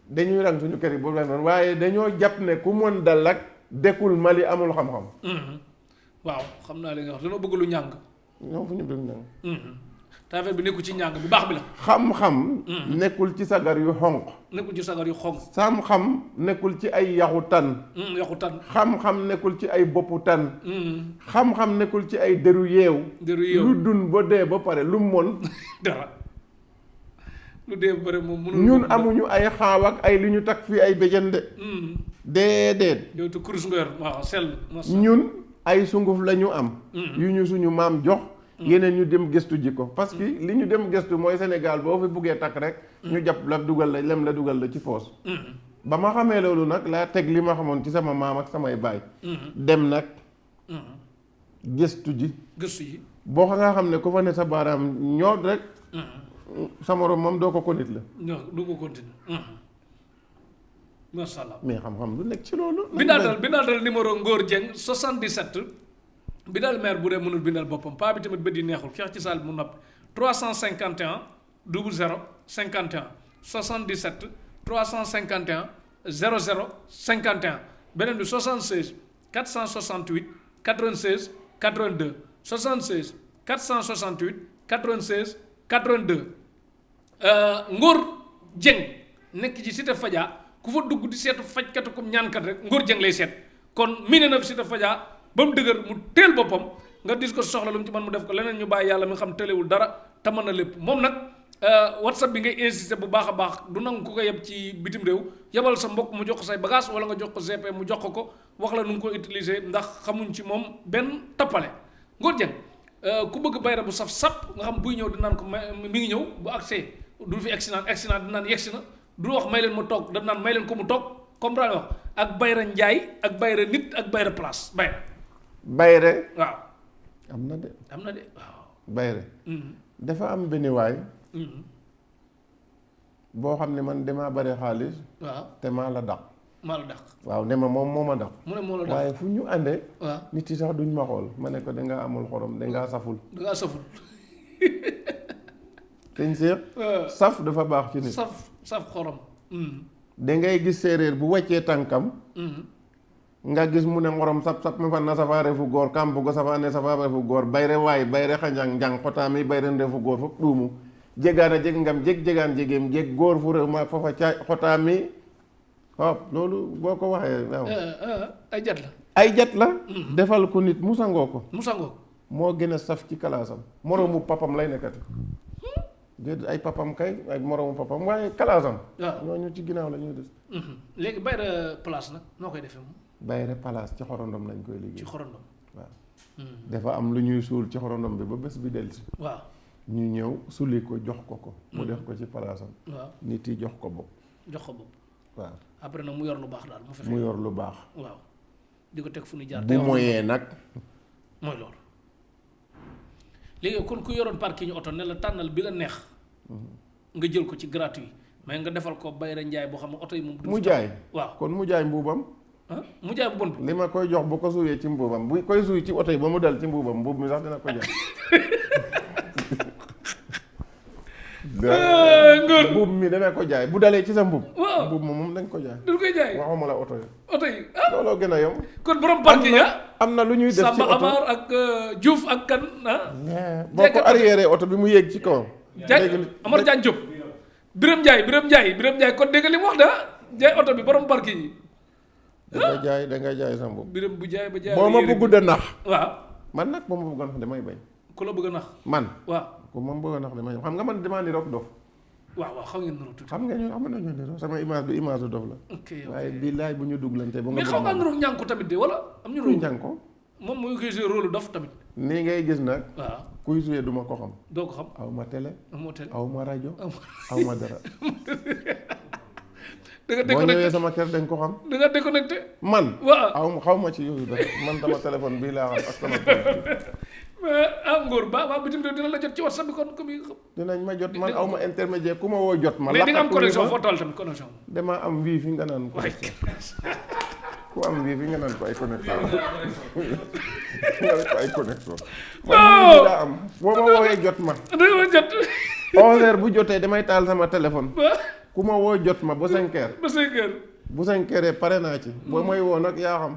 dañuy rang suñu kër yi boobu la noonu waaye dañoo jàpp ne ku mën dal ak dëkkul Mali amul xam-xam. waaw xam naa li nga wax dañoo bëgg lu ñàng. ñoom fu ñu doon ñàng. te affaire bi nekkul ci ñàng bi baax bi la. xam-xam. nekkul ci sagar yu xonq. nekkul ci sagar yu xonq. xam-xam nekkul ci ay yaxu tan. yaxu tan. xam-xam nekkul ci ay boppu tan. xam-xam nekkul ci ay deru yeew. deru yeew lu dun ba dee ba pare lu mon. dara lu dee ba pare moom mënul. ñun amuñu ay xaaw ak ay li ñu takk fii ay béjjën de. déedéet. yow te kurus nga yor waaw sell. ñun ay sunguf la ñu am. yu ñu suñu maam jox. yeneen ñu dem gëstu ji ko parce que li ñu dem gëstu mooy Sénégal boo fi buggee takk rek. ñu jàpp la dugal la lem la dugal la ci poos. ba ma xamee loolu nag laa teg li ma xamoon ci sama maam ak samay baay. dem nag. gëstu ji. gëstu ji. boo nga xam ne ku fa ne sa baaraam ñoo rek. sa morom moom doo ko nit la. non du ko continuer. macha allah mais xam-xam lu nekk ci loolu. bindaatal numéro Ngor Dieng 77. bindal maire bu dee mënul bindal boppam paa bi tamit bët yi neexul xeex ci saal bi mu noppi 351 00 51 77 351 00 51 beneen bi 76 468 96 82 76 468 96 82 Ngor Dieng nekk ci cité Fadia ku fa dugg di seetu fajkatu comme ñaankat rek Ngor Dieng lay seet kon miné na si dafa jaa ba mu dëgër mu teel boppam nga dis ko soxla lu mu ci mën mu def ko leneen ñu bàyyi yàlla mi nga xam tëlewul dara te mën na lépp moom nag whatsapp bi ngay insister bu baax a baax du nangu ku ko yeb ci bitim réew yebal sa mbokk mu jox ko say bagage wala nga jox ko GP mu jox ko wax la nu nga ko utiliser ndax xamuñ ci moom benn tappale Ngor Dieng ku bëgg bayra bu saf sap nga xam buy ñëw di naan ko mi ngi ñëw bu accès du fi egsi naan di naan yegsi na du wax may leen ma toog da naan may leen ko mu toog comprendre wax ak bayra njaay ak bayra nit ak bayra place bayre waaw am na de waaw bayre dafa am benn waay boo xam ne man damaa bari xaalis waaw te maa la daq waaw ne ma moom moo ma daq mu ne moo la daq waaye fu ñu àndee waaw nit yi sax duñ ma xool ma ne ko dangaa amul xorom dangaa saful teñ seex saf dafa baax ci nit saf xorom dangay gis séeréer bu wàccee tànkam nga gis mu ne ngorom sap mi fan na safaare fu góor kam bu ko safaane safaare fu góor bayre waay bayre xanjang njang xotaami bayre ndefu góor fop ɗuumu jegaana jeg ngam jegaan jegeem jeg góor fu réew ma foofa ca xotaami hop loolu boo ko waxee waaw ay jat la defal ko nit mu sangoo ko moo gën a saf ci kalaasam moroomu papam lay nekkati déet ay papam kay ay moroomu papam waaye kalaasam ñooñu ci ginnaaw la ñuy des léegi bayre place nag noo koy defee moom bayre place ci xorondom lañ koy liggéey ci xorondom waaw dafa am lu ñuy suul ci xorondom bi ba bés bi dellusi waaw ñu ñëw suli ko jox ko mu def ko ci palaasam waaw nit yi jox ko bopp waaw après nag mu yor lu baax daal mu fexe mu yor lu baax waaw di ko teg fu ñu jaar bu moyee nag mooy loolu léegi kon ku yoroon parking oto ne la tànnal bi la neex nga jël ko ci gratuit mais nga defal ko bayra njaay boo xam ne oto yi moom mu jaay waaw kon mu jaay mbuubam mu jaay bu bon li ma koy jox bu ko suyee ci mbuubam bu koy suy ci oto yi ba mu dal ci mbuubam mbuub mi sax dina ko jaay mbuub mi dana ko jaay bu dalee ci sa mbuub mbuub moom dañ ko jaay dañ koy jaay waxuma la oto yi looloo gën a yomb kon borom parking am na lu ñuy def ci Samba oto Amar ak Diouf ak kan boo ko arrière oto bi mu yéeg ci kawam Amar Diagne Diop Birame Ndiaye kon dégg nga li mu wax jaay oto bi borom parking yi dangay jaay sa mbuub Birame bu jaay ba jaay boo ma bëggu da nax waaw man nag boo ma bëgg a nax damay bañ ku la bëgg a nax man waaw ku ma bëgg a nax damay xam nga man damaa ni roog dof waaw xam ngeen nuru tuuti xam nga nañu ni roog sama image bi image du dof la waaye billaay bu ñu duglante ba nga mais xaw nga nuru ñànku tamit de wala am ñu nuru ñànk ko moom muy koy jouer rôle dof tamit nii ngay gis nag waaw kuy jouer duma ko xam doo ko xam aw ma télé amoo télé aw ma rajo aw ma dara da nga boo ñëwee sama kër dañ ko xam da nga déconnecté man waaw xaw ma ci yooyu dara man sama téléphone bii laa xam ak sama Ngor ba bitim réew dina la jot ci WhatsApp bi kon comme yi xam dinañ ma jot man aw ma intermédiaire ku ma woo jot ma mais di nga am connexion foo toll tamit connexion dama am wii fi nga naan ko ku am wii fi nga naan ko ay connexion nga ne ko ay connexion man wii laa am boo ma woowee jot ma dama jot 11h bu jotee damay taal sama téléphone ku ma woo jot ma ba 5h ba 5h bu 5h pare naa ci boo may woo nag yaa xam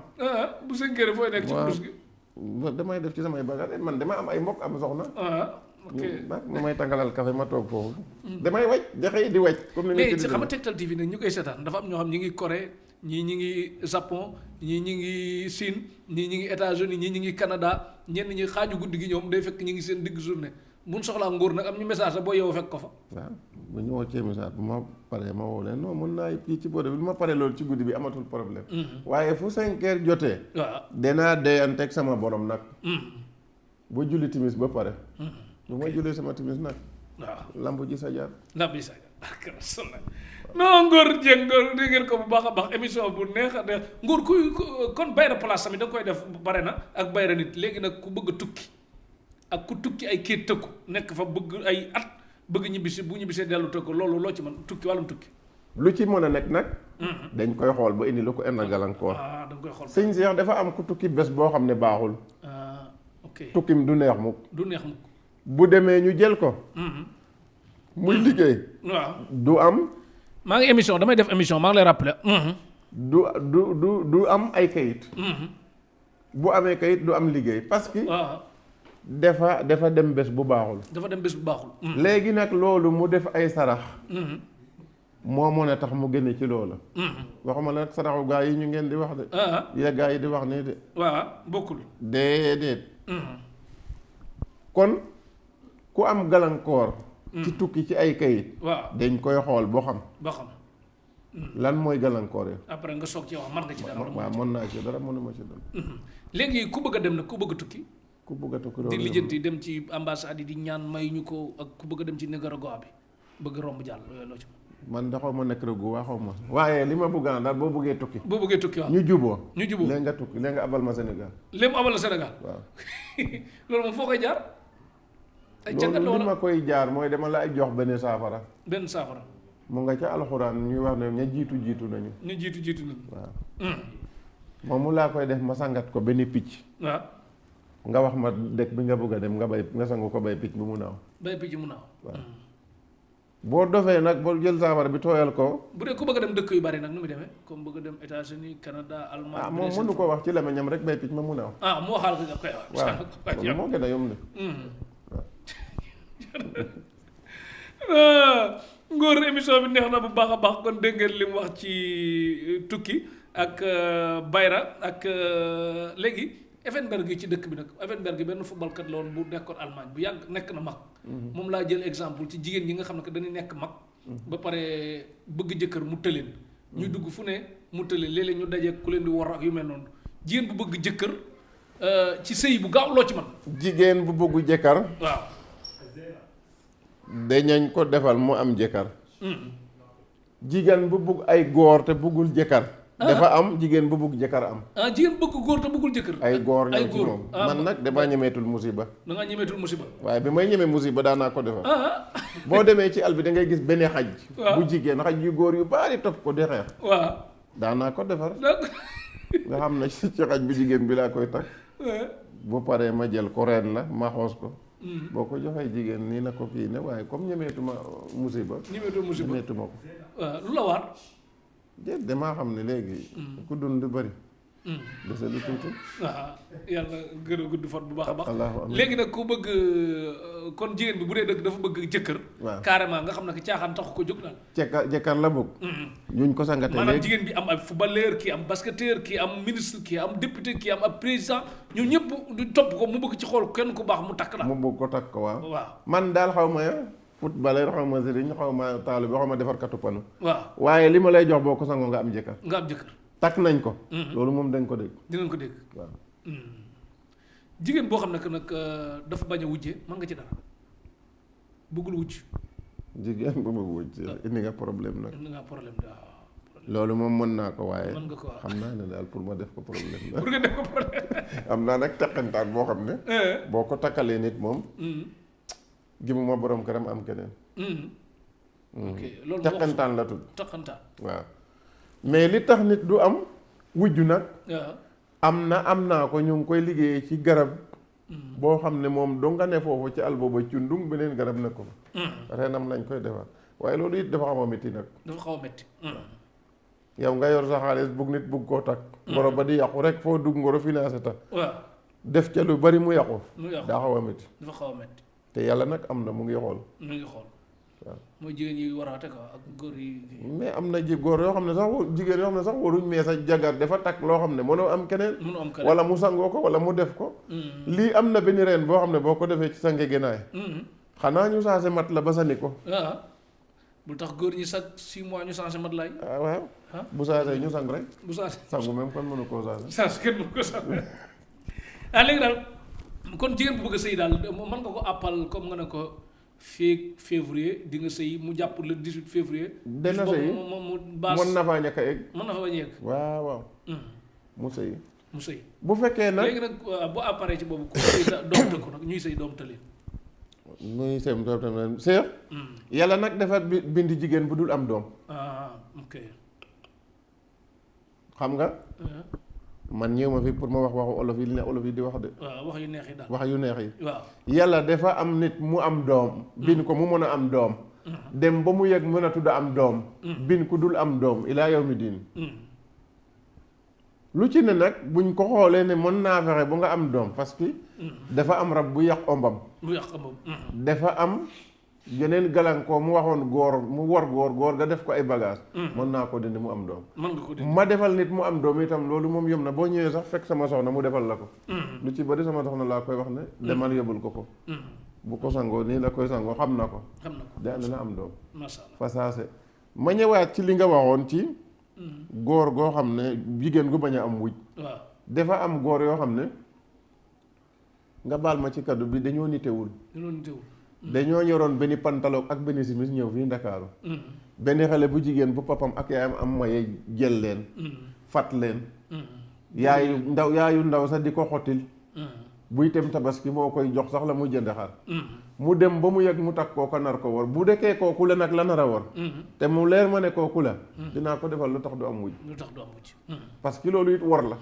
bu 5h fooy nekk ci bus gi damay def ci samay bagage man dama am ay mbokk am soxna ok ma may tàngalal café ma toog foofu damay wàcc daxëy di wàcc comme ni mais xam nga Tektal TV nag ñu koy seetaan dafa am ñoo xam ñi ngi Corée ñii ñi ngi Japon ñii ñi ngi Chine ñii ñi ngi États-Unis ñii ñi ngi Canada ñenn ñi xaaju guddi gi ñoom day fekk ñi ngi seen digg journée buñ soxlaa Ngor nag am ñu message la boo yow fekk ko fa waaw bu ñu wootee message bu ma paree ma woo leen non mën naa kii ci boode bi ma paree loolu ci guddi bi amatul problème waaye fu 5h jotee waaw danaa deyanteeg sama borom nag ba julli timis ba pare bu ma jullee sama timis nag waaw lamb ji sa jaar non Ngor Dieng Ngor dégg ngeen ko bu baax a baax émission bu neex a neex Ngor kuy kon bayra place tamit da nga koy def bare na ak bayra nit léegi nag ku bëgg a tukki ak ku tukki ay kii tëkku nekk fa bëgg ay at bëgg ñibbisi bu ñibbisee dellu tëkku loolu loo ci mën tukki wàllum tukki lu ci mën a nekk nag dañ koy xool ba indi lu ko enn gàllankoor da nga koy xool sëñ Cheikh dafa am ku tukki bés boo xam ne baaxul ok tukkim du neex mukk du neex mukk bu demee ñu jël ko muy liggéey waaw du am maa ngi émission damay def émission maa ngi lay rappeler du am ay kayit bu amee kayit du am liggéey parce que dafa dem bés bu baaxul dafa dem bés bu baaxul léegi nag loolu mu def ay sarax moo mën a tax mu génne ci loola. waxuma nag saraxu gaa yi ñu ngeen di wax de. ya gaa yi di wax nii de. waaw bokkul. déedéet. kon ku am gàllankoor. ci tukki ci ay kayit. waaw dañ koy xool boo xam. ba xam. lan mooy gàllankoor yi. après nga soog ci wax mën nga ci dara. waaw mën naa ci dara mënuma ci dara. léegi ku bëgg a dem nag ku bëgg a tukki. ku bëgg a tukki di lijjanti dem ci ambassade yi di ñaan may ñu ko ak ku bëgg a dem ci Nicaragua bi bëgg romb jàll loo ci. man da xaw ma Nicaragua xaw ma. waaye li ma bëgg a daal boo bëggee tukki. boo bëggee tukki waaw ñu juboo léegi nga tukki léegi nga abal ma Sénégal. léegi mu abal la Sénégal. waaw. loolu moom foo koy jaar. ay càngat loolu li ma koy jaar mooy dama la ay jox benn saafara. benn saafara. mu nga ca alxuraan ñuy wax ne ña jiitu nañu. ñu jiitu nañu. waaw. moom mu laa koy def ma sangat ko benn picc. waaw. nga wax ma dëkk bi nga bëgg a dem nga sangu ko bay picc bi mu naaw. bay picc mu naaw. waaw. boo dofee nag boo jël saafara bi tooyal ko. bu dee ku bëgg a dem dëkk yu bari nag nu muy demee comme bëgg a dem États-Unis Canada Allemagne. moom mënu ko wax ci làmmiñam rek bay picc ma mu naaw. mu waxal ko nga koy wax. waaw moo gën a yomb de. Ngor émission bi neex na bu baax a baax kon dégg ngeen li mu wax ci tukki ak bayra ak léegi Effenberg ci dëkk bi nag Effenberg benn footballkat la woon bu nekkoon Allemagne bu yàgg nekk na mag. moom laa jël exemple ci jigéen ñi nga xam ne que dañuy nekk mag. ba pare bëgg jëkkër mu tëleen. ñu dugg fu ne mu tëleen léeg-léeg ñu daje ku leen di war ak yu mel noonu jigéen bu bëgg jëkkër ci sëy bu gaaw loo ci man jigéen bu bëggu jëkkër. waaw. dañañ ko defal mu am jëkkër. jigéen bu bëgg ay góor te bëggul jëkkër. dafa am jigéen bu bëgg jëkkër am. jigéen bëgg góor te bëggul jëkkër. ay góor ñoo ci moom man nag damaa ñemeetul musiba. da ngaa ñemeetul musiba. waaye bi may ñemee musiba daanaa ko defal. boo demee ci àll bi da ngay gis benn xaj. bu jigéen xaj yu góor yu bari topp ko di xeex. waaw daanaa ko defar. nga xam ne ci xaj bu jigéen bi laa koy takk. bu paree ma jël ko reen la ma xoos ko. boo ko joxee jigéen nii na ko kii ne waaye comme ñemeetuma musiba. ñemeetuma ko. waaw lu la waar. déet damaa xam ne léegi. ku dund lu bëri. dese lu tuuti. waaw yàlla gën a gudd fan bu baax a baax. amiin léegi nag ku bëgg kon jigéen bi bu dee dëgg dafa bëgg jëkkër. waaw carrément nga xam ne que caaxaan taxu ko jóg daal. jëkkër la bëgg. ñuñ ko sangatee léegi maanaam jigéen bi am ay footballeur kii am basketteur kii am ministre kii am député kii am ab président ñun ñëpp di topp ko mu bëgg ci xool kenn ku baax mu takk la. mu bëgg ko takk ko waaw. waaw man daal xaw ma footballeur xaw ma sëriñ xaw ma taalibe xaw ma defarkatu panu. waaw waaye li ma lay jox boo ko sangoo nga am jëkkër. nga am jëkkër. takk nañ ko. loolu moom dañ ko dégg. dinañ ko dégg. waaw. jigéen boo xam ne que nag dafa bañ a wujje mën nga ci dara bëggul wujj. jigéen bu ma wujj indi nga problème nag. indi nga problème waaw. loolu moom mën naa ko waaye. mën nga ko waaw xam naa ne daal pour ma def ko problème la. pour nga def ko problème. am naa nag teqantaan boo xam ne. boo ko takkalee nit moom. gimuma borom këram am keneen. ok loolu teqantaan la tudd. teqantaan. waaw mais li tax nit du am wujj nag. waaw am naa ko ñu ngi koy liggéeyee ci garab. boo xam ne moom doo nga ne foofu ci àll booba cundung beneen garab ne ko fa. renam lañ koy defar waaye loolu it dafa xaw a métti nag. dafa xaw a métti. yow nga yor sa xaalis bugg nit bugg koo takk. ngoro ba di yàqu rek foo dugg ngoro financé ta. waaw def ca lu bari mu yàqu. daa xaw a métti. dafa xaw a métti. te yàlla nag am na mu ngi xool. mu ngi xool. waaw mooy jigéen yi waraate ko ak góor yi. mais am na góor yoo xam ne sax jigéen yoo xam ne sax waruñ mais sa jagar dafa takk loo xam ne mënoo am keneen. mënoo am keneen wala mu sangoo ko wala mu def ko. lii am na benn reen boo xam ne boo ko defee ci sa ngegenaay. xanaa ñu changé mat la ba sani ko. waaw bul tax góor ñi chaque 6 mois ñu changé mat laay. waaw bu changé ñu sang rek. bu changé sangu même kon mënu koo changé. changé kenn mënu ko changé. léegi daal kon jigéen bu bëgg a sëy daal mën nga ko àppal comme nga ne ko. fii février di nga sëy mu jàpp le 18 février. dana sëy mu baas mën na faa ñàkk a egg. mën na fa bañ a egg. waaw waaw. mu sëy. mu sëy bu fekkee nag léegi nag bu appareil ci boobu ku sëy doom tëkku nag ñuy sëy doom tëleen. muy sëy doom tëleen seex. yàlla nag dafa bind jigéen bu dul am doom. ok. xam nga. man ñëw ma fi pour ma wax waxu olof yi li ne olof yi di wax de. waaw wax yu neex yi daal wax yu neex yi. waaw yàlla dafa am nit mu am doom. bin ko mu mën a am doom. dem ba mu yegg mën a tudd am doom. bin ku dul am doom ilaa yawmi diin. lu ci ne nag buñ ko xoolee ne mën naa fexe bu nga am doom parce que. dafa am rab bu yàq ombam. bu yàq ombam. dafa am yeneen galankoo mu waxoon góor mu war góor nga def ko ay bagage mën naa ko dindi mu am doom. mën nga ko dindi ma defal nit mu am doom itam loolu moom yom na boo ñëwee sax fekk sama soxna mu defal la ko. lu ci bari sama soxna laa koy wax ne. demal yóbbul ko. bu ko sangoo nii la koy sangoo xam na ko. dana am doom. macha allah fasaase ma ñëwaat ci li nga waxoon ci. góor goo xam ne jigéen gu bañ a am wuj. waaw dafa am góor yoo xam ne nga baal ma ci kaddu bi dañoo nitewul. dañoo ñoroon benn pantalon ak benn simis ñëw fii Ndakaaru. benn xale bu jigéen bu papam ak yaayam am maye jël leen. fat leen. yaayu ndaw sax di ko xottil. buy tem tabaski moo koy jox sax la muy jënd xar. mu dem ba mu yegg mu takk kooka nar ko war bu dekkee kooku la nag la nar a war. te mu leer ma ne kooku la. dinaa ko defal lu tax du am mujj. parce que loolu it war la.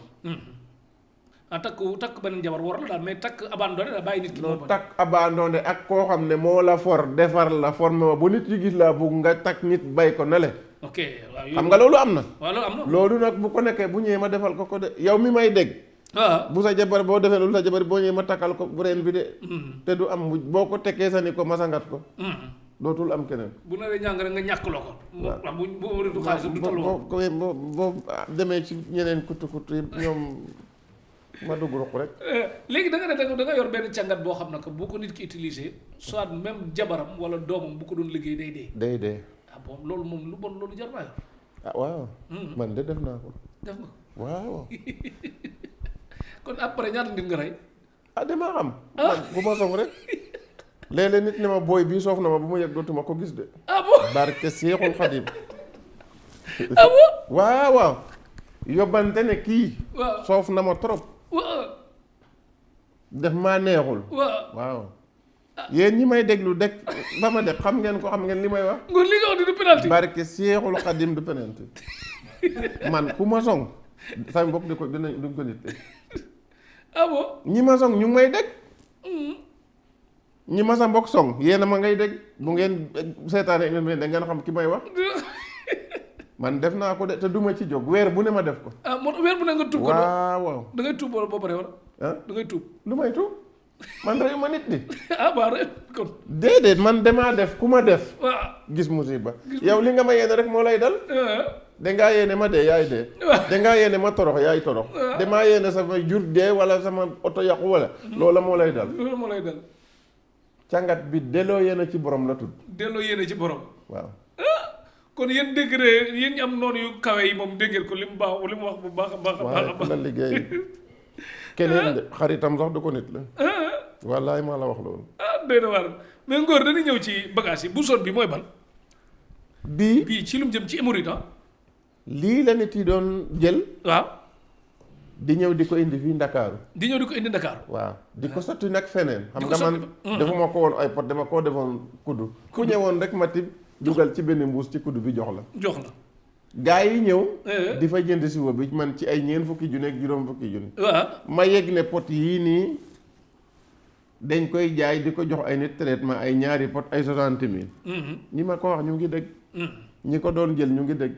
takk beneen jabar war la daal mais takk abandonné da bàyyi nit ki. non takk abandonné ak koo xam ne moo la for defar la formé ma bu nit yi gis laa bugg nga takk nit bay ko ne le. ok waaw xam nga loolu am na. waaw loolu am na. loolu nag bu ko nekkee bu ñëwee ma defal ko de yow mi may dégg. bu sa jabar boo defee loolu sa jabar boo ñëwee ma takkal ko breen bi de. te du am mujj boo ko tekkee sa ni ko masangat ko. dootul am keneen. bu naree ñàng rek nga ñàkkloo ko. waaw bu du xaalis du tolloo. boo demee ci ñeneen kutu yi ñoom ma dugg ruq rek. léegi da nga yor benn càngat boo xam ne que bu ko nit ki utilisé soit même jabaram wala doomam bu ko doon liggéey day dee. day dee. ah bon loolu moom lu bon loolu jar naa yor. ah waaw. man de def naa ko. def nga waaw. kon après ñaata nit nga rey. ah damaa xam. man bu ma soog rek. léeg-léeg nit ne ma booy bii soof na ma bu mu yegg dootuma ko gis de. ah bon barke Seexul Xadim. ah bon waaw. yóbbante ne kii. waaw soof na ma trop. waaw. def maa neexul. waaw. yéen ñi may déglu dégg ba ma def xam ngeen ko xam ngeen li may wax. ngir li nga wax du penalty. barke Seexul Xadim du penalty. man ku ma song. sama mbokk duñ ko nit. ah bon ñi ma song ñu ngi may dégg. ñi ma sa mbokk song yéen a ma ngay dégg bu ngeen seetaanee ngeen da ngeen xam ki may wax. man def naa ko de te duma ci jóg weer bu ne ma def ko. ah moo weer bu ne nga tuub ko. waaw da ngay tuub wala boo paree wala. ah da ngay tuub. lu may tuub man reyu ma nit di. ah waaw rek kon. déedéet man damaa def ku ma def. waaw gis musiba. yow li nga ma yéene rek moo lay dal. dangaa yéene ma dee yaay dee. dangaa yéene ma torox yaay torox. damaa yéene sama jur dee wala sama oto yàqu wala. loola moo lay dal. loolu moo lay dal. càngat bi delloo yéene ci borom la tudd. delloo yéene ci borom. waaw. kon yéen dégg ne yéen ñi am noonu yu kawe yi moom dégg ngeen ko li mu baax li mu wax bu baax a baax a baax. waaye ku la liggéey keneen de xaritam sax du ko nit la. wallaay maa la wax loolu. doy na waar mais Ngor dañuy ñëw ci bagage yi bu son bi mooy ban. bii ci lu mu jëm ci hémorroïde lii la nit yi doon jël. waaw. di ñëw di ko indi fii Ndakaaru. di ñëw di ko indi Ndakaaru. waaw di ko sotti nag feneen. xam nga man defuma ko woon ay pot dama koo defoon kuddu. ku ñëwoon rek ma tib dugal ci benn mbuus ci kuddu bi jox la. gaa yi ñëw. di fa jënd si wo bi man ci ay ñeent fukki junni ak juróom fukki junni. waaw ma yëg ne pot yii nii dañ koy jaay di ko jox ay nit traitement ay ñaari pot ay 60 000. ñi ma ko wax ñu ngi dégg. ñi ko doon jël ñu ngi dégg.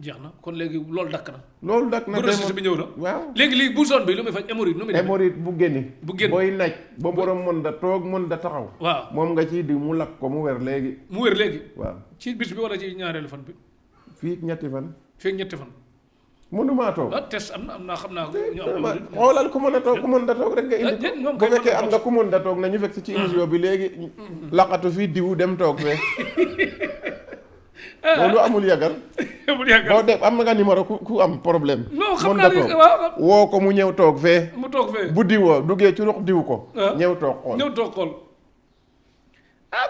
jeex na kon léegi loolu dakk na. loolu dakk na grossiste bi ñëw na. waaw léegi lii bu zone bi lu muy faj hémorroïde nu muy demee. hémorroïde bu génni. bu génn booy naaj ba borom mën da toog mën da taxaw. waaw moom nga ciy diw mu lakk ko mu wér léegi. mu wér léegi. waaw ci bis bi wala ci ñaareelu fan bi. fii ñetti fan. fii ñetti fan. mënumaa toog. test am naa xam naa. xoolal ku mën a toog ku mën da toog rek nga indi ko. bu fekkee am nga ku mën da toog nañu fekk ci émission bi léegi. laqatu fii diw dem toog fee. loolu amul yàggal. boo def am nga numéro ku am problème. non xam naa ne waaw woo ko mu ñëw toog fee. mu toog fee bu diwoo duggee ci ruq diw ko. ñëw toog xool ñëw toog xool.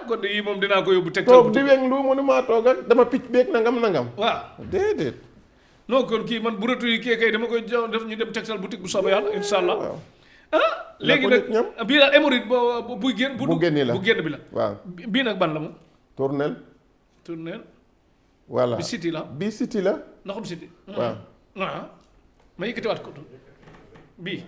kon de yii moom dinaa ko yóbbu teg. toog di weñ lu mënumaa toog ak dama picc beeg nangam. waaw déedéet. non kon kii man bu rëtu yi kay dama koy def ñu dem Texel boutique bu soobee yàlla incha allah. waaw léegi nag bii daal hémorroïde buy génn. bu génn la bu génn bi la. waaw bii nag ban la moom. tournel. voilà bi siti la. bii siti la. ndoxum siti. waaw ma yëkkatiwaat ko bii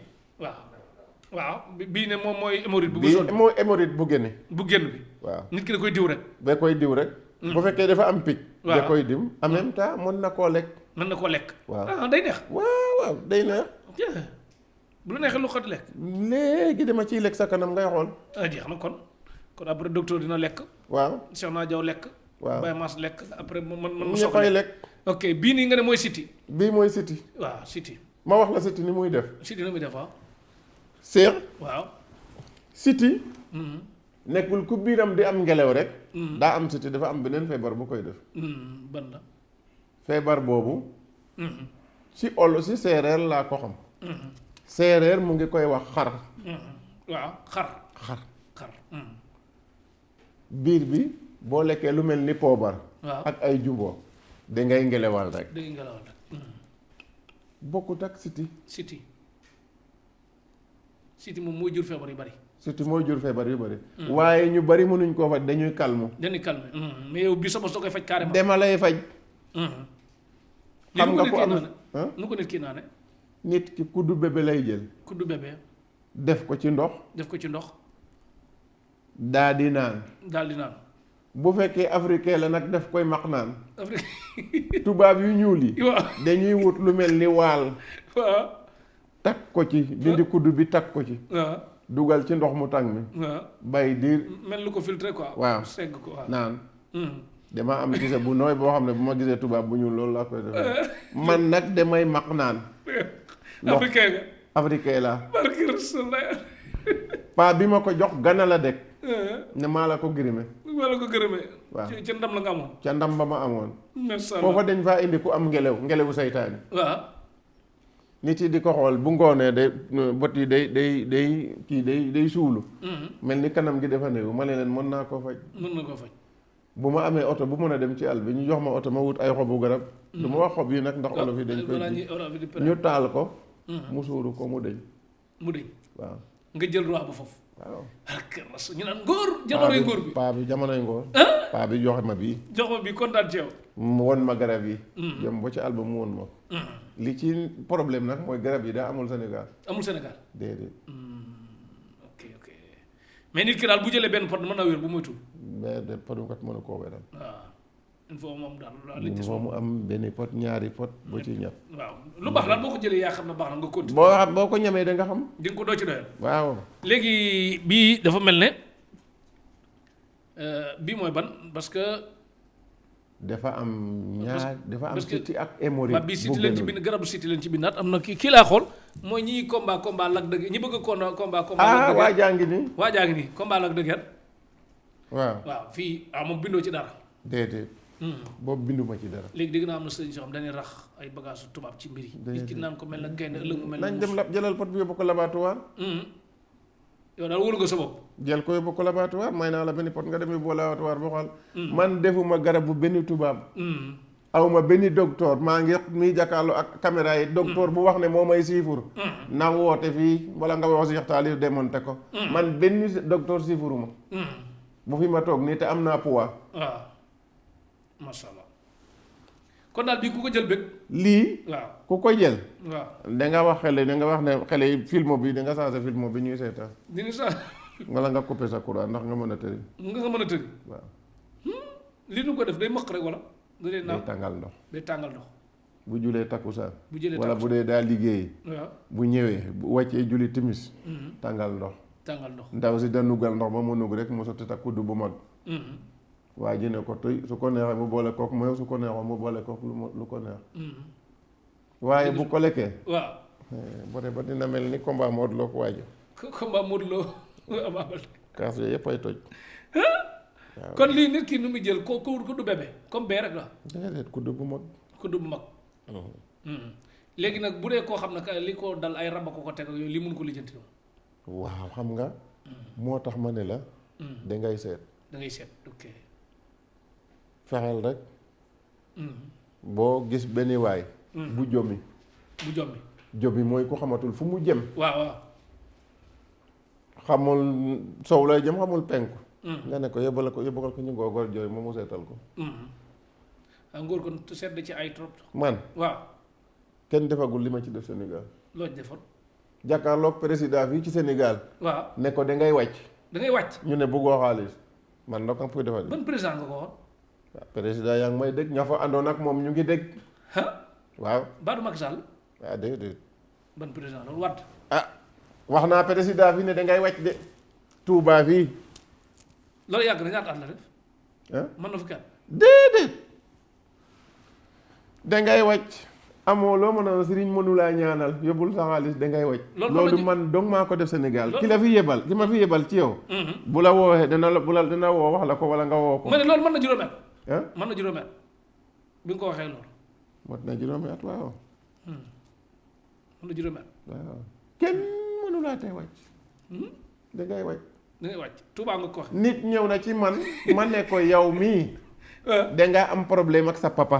waaw bii ne moom mooy hémorroïde bu bii mooy hémorroïde bu génne. bu génn bi. waaw nit ki da koy diw rek. da koy diw rek. bu fekkee dafa am picc. da koy diw en même temps mën na koo lekk. mën na koo lekk. waaw day neex. waaw day neex. bu la neexee lu xat lekk. léegi dama ciy lekk sa kanam ngay xool. ah jeex na kon après docteur dina lekk. waaw Cheikh naa Diaw lekk. waaw Baye Mass lekk après man ñëppay lekk. ok bii nii nga ne mooy siti. bii mooy siti. waaw siti. ma wax la siti ni muy def. siti na muy def waaw. seex. waaw. siti. nekkul ku biiram di am ngelaw rek. daa am siti dafa am beneen feebar bu koy def. ban la. feebar boobu. ci si séeréer laa ko xam. séeréer mu ngi koy wax xar. waaw xar. biir bi boo lekkee lu mel ni poobar. waaw ak ay jumbo dangay ngelawal rek. dangay ngelawal rek. bokkut ak siti. siti moom mooy jur feebar yu bari. siti mooy jur feebar yu bari. waaye ñu bari mënuñ koo faj dañuy calme. mais yow bi sa bos da koy faj carrément. dema lay faj. xam nga ko am nu ko nit kii naa ne. nit ki kuddu bébé lay jël. kuddu bébé. def ko ci ndox. daa di naan. bu fekkee africain la nag def koy maq naan. tubaab yu ñuul yi. dañuy wut lu mel ni waal. waaw. takk ko ci dindi kuddu bi takk ko ci. waaw. dugal ci ndox mu tàng mi. waaw. bay diir. mel lu ko filtré quoi. waaw segg ko waaw naan. dama am gise bu nooy boo xam ne bu ma gisee tubaab bu ñuul loolu laa koy defee. man nag damay maq naan. africain nga. africain laa. barki Rasulullah. paa bi ma ko jox gana la dekk. ne maa la ko gërëme. maa la ko gërëme. waaw ca ndam la nga amoon. ca ndam ba ma amoon. macha allah foofa dañ faa indi ku am ngelawu saytaani. waaw. nit yi di ko xool bu ngoonee day bët yi day suulu. mel ni kanam gi dafa néew ma ne leen mën naa koo faj. mën na koo faj. bu ma amee oto bu mën a dem ci àll bi ñu jox ma oto ma wut ay xobu garab. du ma wax xob yi nag ndax olof yi dañ koy ji ñu taal ko. mu suuru ko mu deñ. waaw. nga jël roi ba foofu. waaw. ak ras ñu naan ngóor. jamonoy ngóor bi paa bi jamonoy ngóor. paa bi joxe ma bii. jox ma bii kontaan ci yow. mu won ma garab yi. jëm ba ci àll ba mu won ma ko. li ci problème nag mooy garab yi daa amul Sénégal. déedéet. ok mais nit ki daal bu jëlee benn pot mën na wér bu moytuwul. benn pot kat mënu koo wéral. waaw il faut moom daal il faut mu am benn pot ñaari pot ba ci ñett. waaw lu baax daal boo ko jëlee yaa xam ne baax na nga continuer. boo ko ñamee da nga xam. di nga ko doo ci doyal. waaw. léegi bii dafa mel ne bii mooy ban parce que. dafa am siti ak hémorroïde. bii siti leen ci bind garabu siti leen ci bindaat am na kii laa xool mooy ñi combat Lac de Guiers ñi bëgg a combat. waa jaa ngi nii. combat Lac de Guiers. waaw fii moom bindoo ci dara. déedéet. boobu binduma ci dara. léegi dégg naa am na sëñ soo xam dañuy rax ay bagage tubaab ci mbir yi. nit ki naan ko mel na gaynde ëllëg mu mel na. nañ dem jëlal pot bi yóbbu ko laboratoire. yow daal wóolu nga sa bopp. jël ko yóbbu ko laboratoire may naa la benn pot nga dem yóbbu laboratoire boo xool. man defuma garab bu benn tubaab. awma benn docteur maa ngi muy jàkkaarloo ak caméra yi. docteur bu wax ne moo may siifur. na woote fii wala nga wax si yaxtaali démonté ko. man benn docteur siifuruma. bu fi ma toog nii te am naa poids. waaw macha allah kon daal bii ku ko jël bëgg. lii. waaw ku ko jël. waaw da wax ne xale yi film bi da nga changé film bi ñuy seetaan. dina sax. wala nga coupé sa courant ndax nga mën a tëri. waaw. li nu ko def day mëq rek wala. day tàngal ndox. bu julee takkusaan. wala bu dee daa liggéey. waaw bu ñëwee bu wàccee julli timis. tàngal ndox. ndaw si da nugal ndox ba mu nugg rek mu sotti ta kudd bu mag. waa ji ne ko tuy su ko neexee mu boole kook mooy su ko neexee mu boole kook lu ko neex. waaye bu ko lekkee. waaw. bote ba dina mel ni combat Modou Lo ko waajo. combat Modou Lo kaas yooyu yëpp ay toj. waaw kon lii nit ki nu muy jël ko kuddu bébé comme bee rek la. déedéet kudd bu mag. léegi nag bu dee koo xam ne li ko dal ay rab a ko teg ak yooyu li mun ko lijjanti noonu. waaw xam nga. moo tax ma ne la. dangay seet. ok. fexeel rek. boo gis benn waay. bu jommi. jommi mooy ku xamatul fu mu jëm. waaw. xamul sow lay jëm xamul penku. nga ne ko yóbbal ko ñu ngoogor jooy moom mu seetal ko. ngóor kon seet ci ay trop. man waaw. kenn defagul li ma ci def Sénégal. loo ci defoon. jàkkaarloog président fii ci Sénégal. waaw ne ko dangay wàcc. ñu ne bëggoo xaalis. man nag am puy defal. ban président nga ko waxoon. waaw président yaa ngi may dégg ña fa àndoon ak moom ñu ngi dégg. waaw. Badou Macky Sall. waaw déedéet. ban président loolu Wade. ah wax naa président fi ne dangay wàcc de Touba fii. loolu yàgg na ñaata at la def. ah mën na fi kat. déedéet dangay wàcc amoo loo mën a sëriñ mënulaa ñaanal yóbbul sa xaalis dangay wàcc. loolu man dong maa ko def Sénégal ki la fi yebal ki ma fi yebal ci yow. bu la woowee dina woo wax la ko wala nga woo ko. ma ne loolu mën na juróomi at. ah mën na juróomi at bi nga ko waxee loolu. mot na juróomi at waaw. mën na juróomi at. waaw kenn mënulaa tey wàcc. dangay wàcc. da ngay wàcc Touba nga ko wax. nit ñëw na ci man ma ne ko yow mii. dangaa am problème ak sa papa.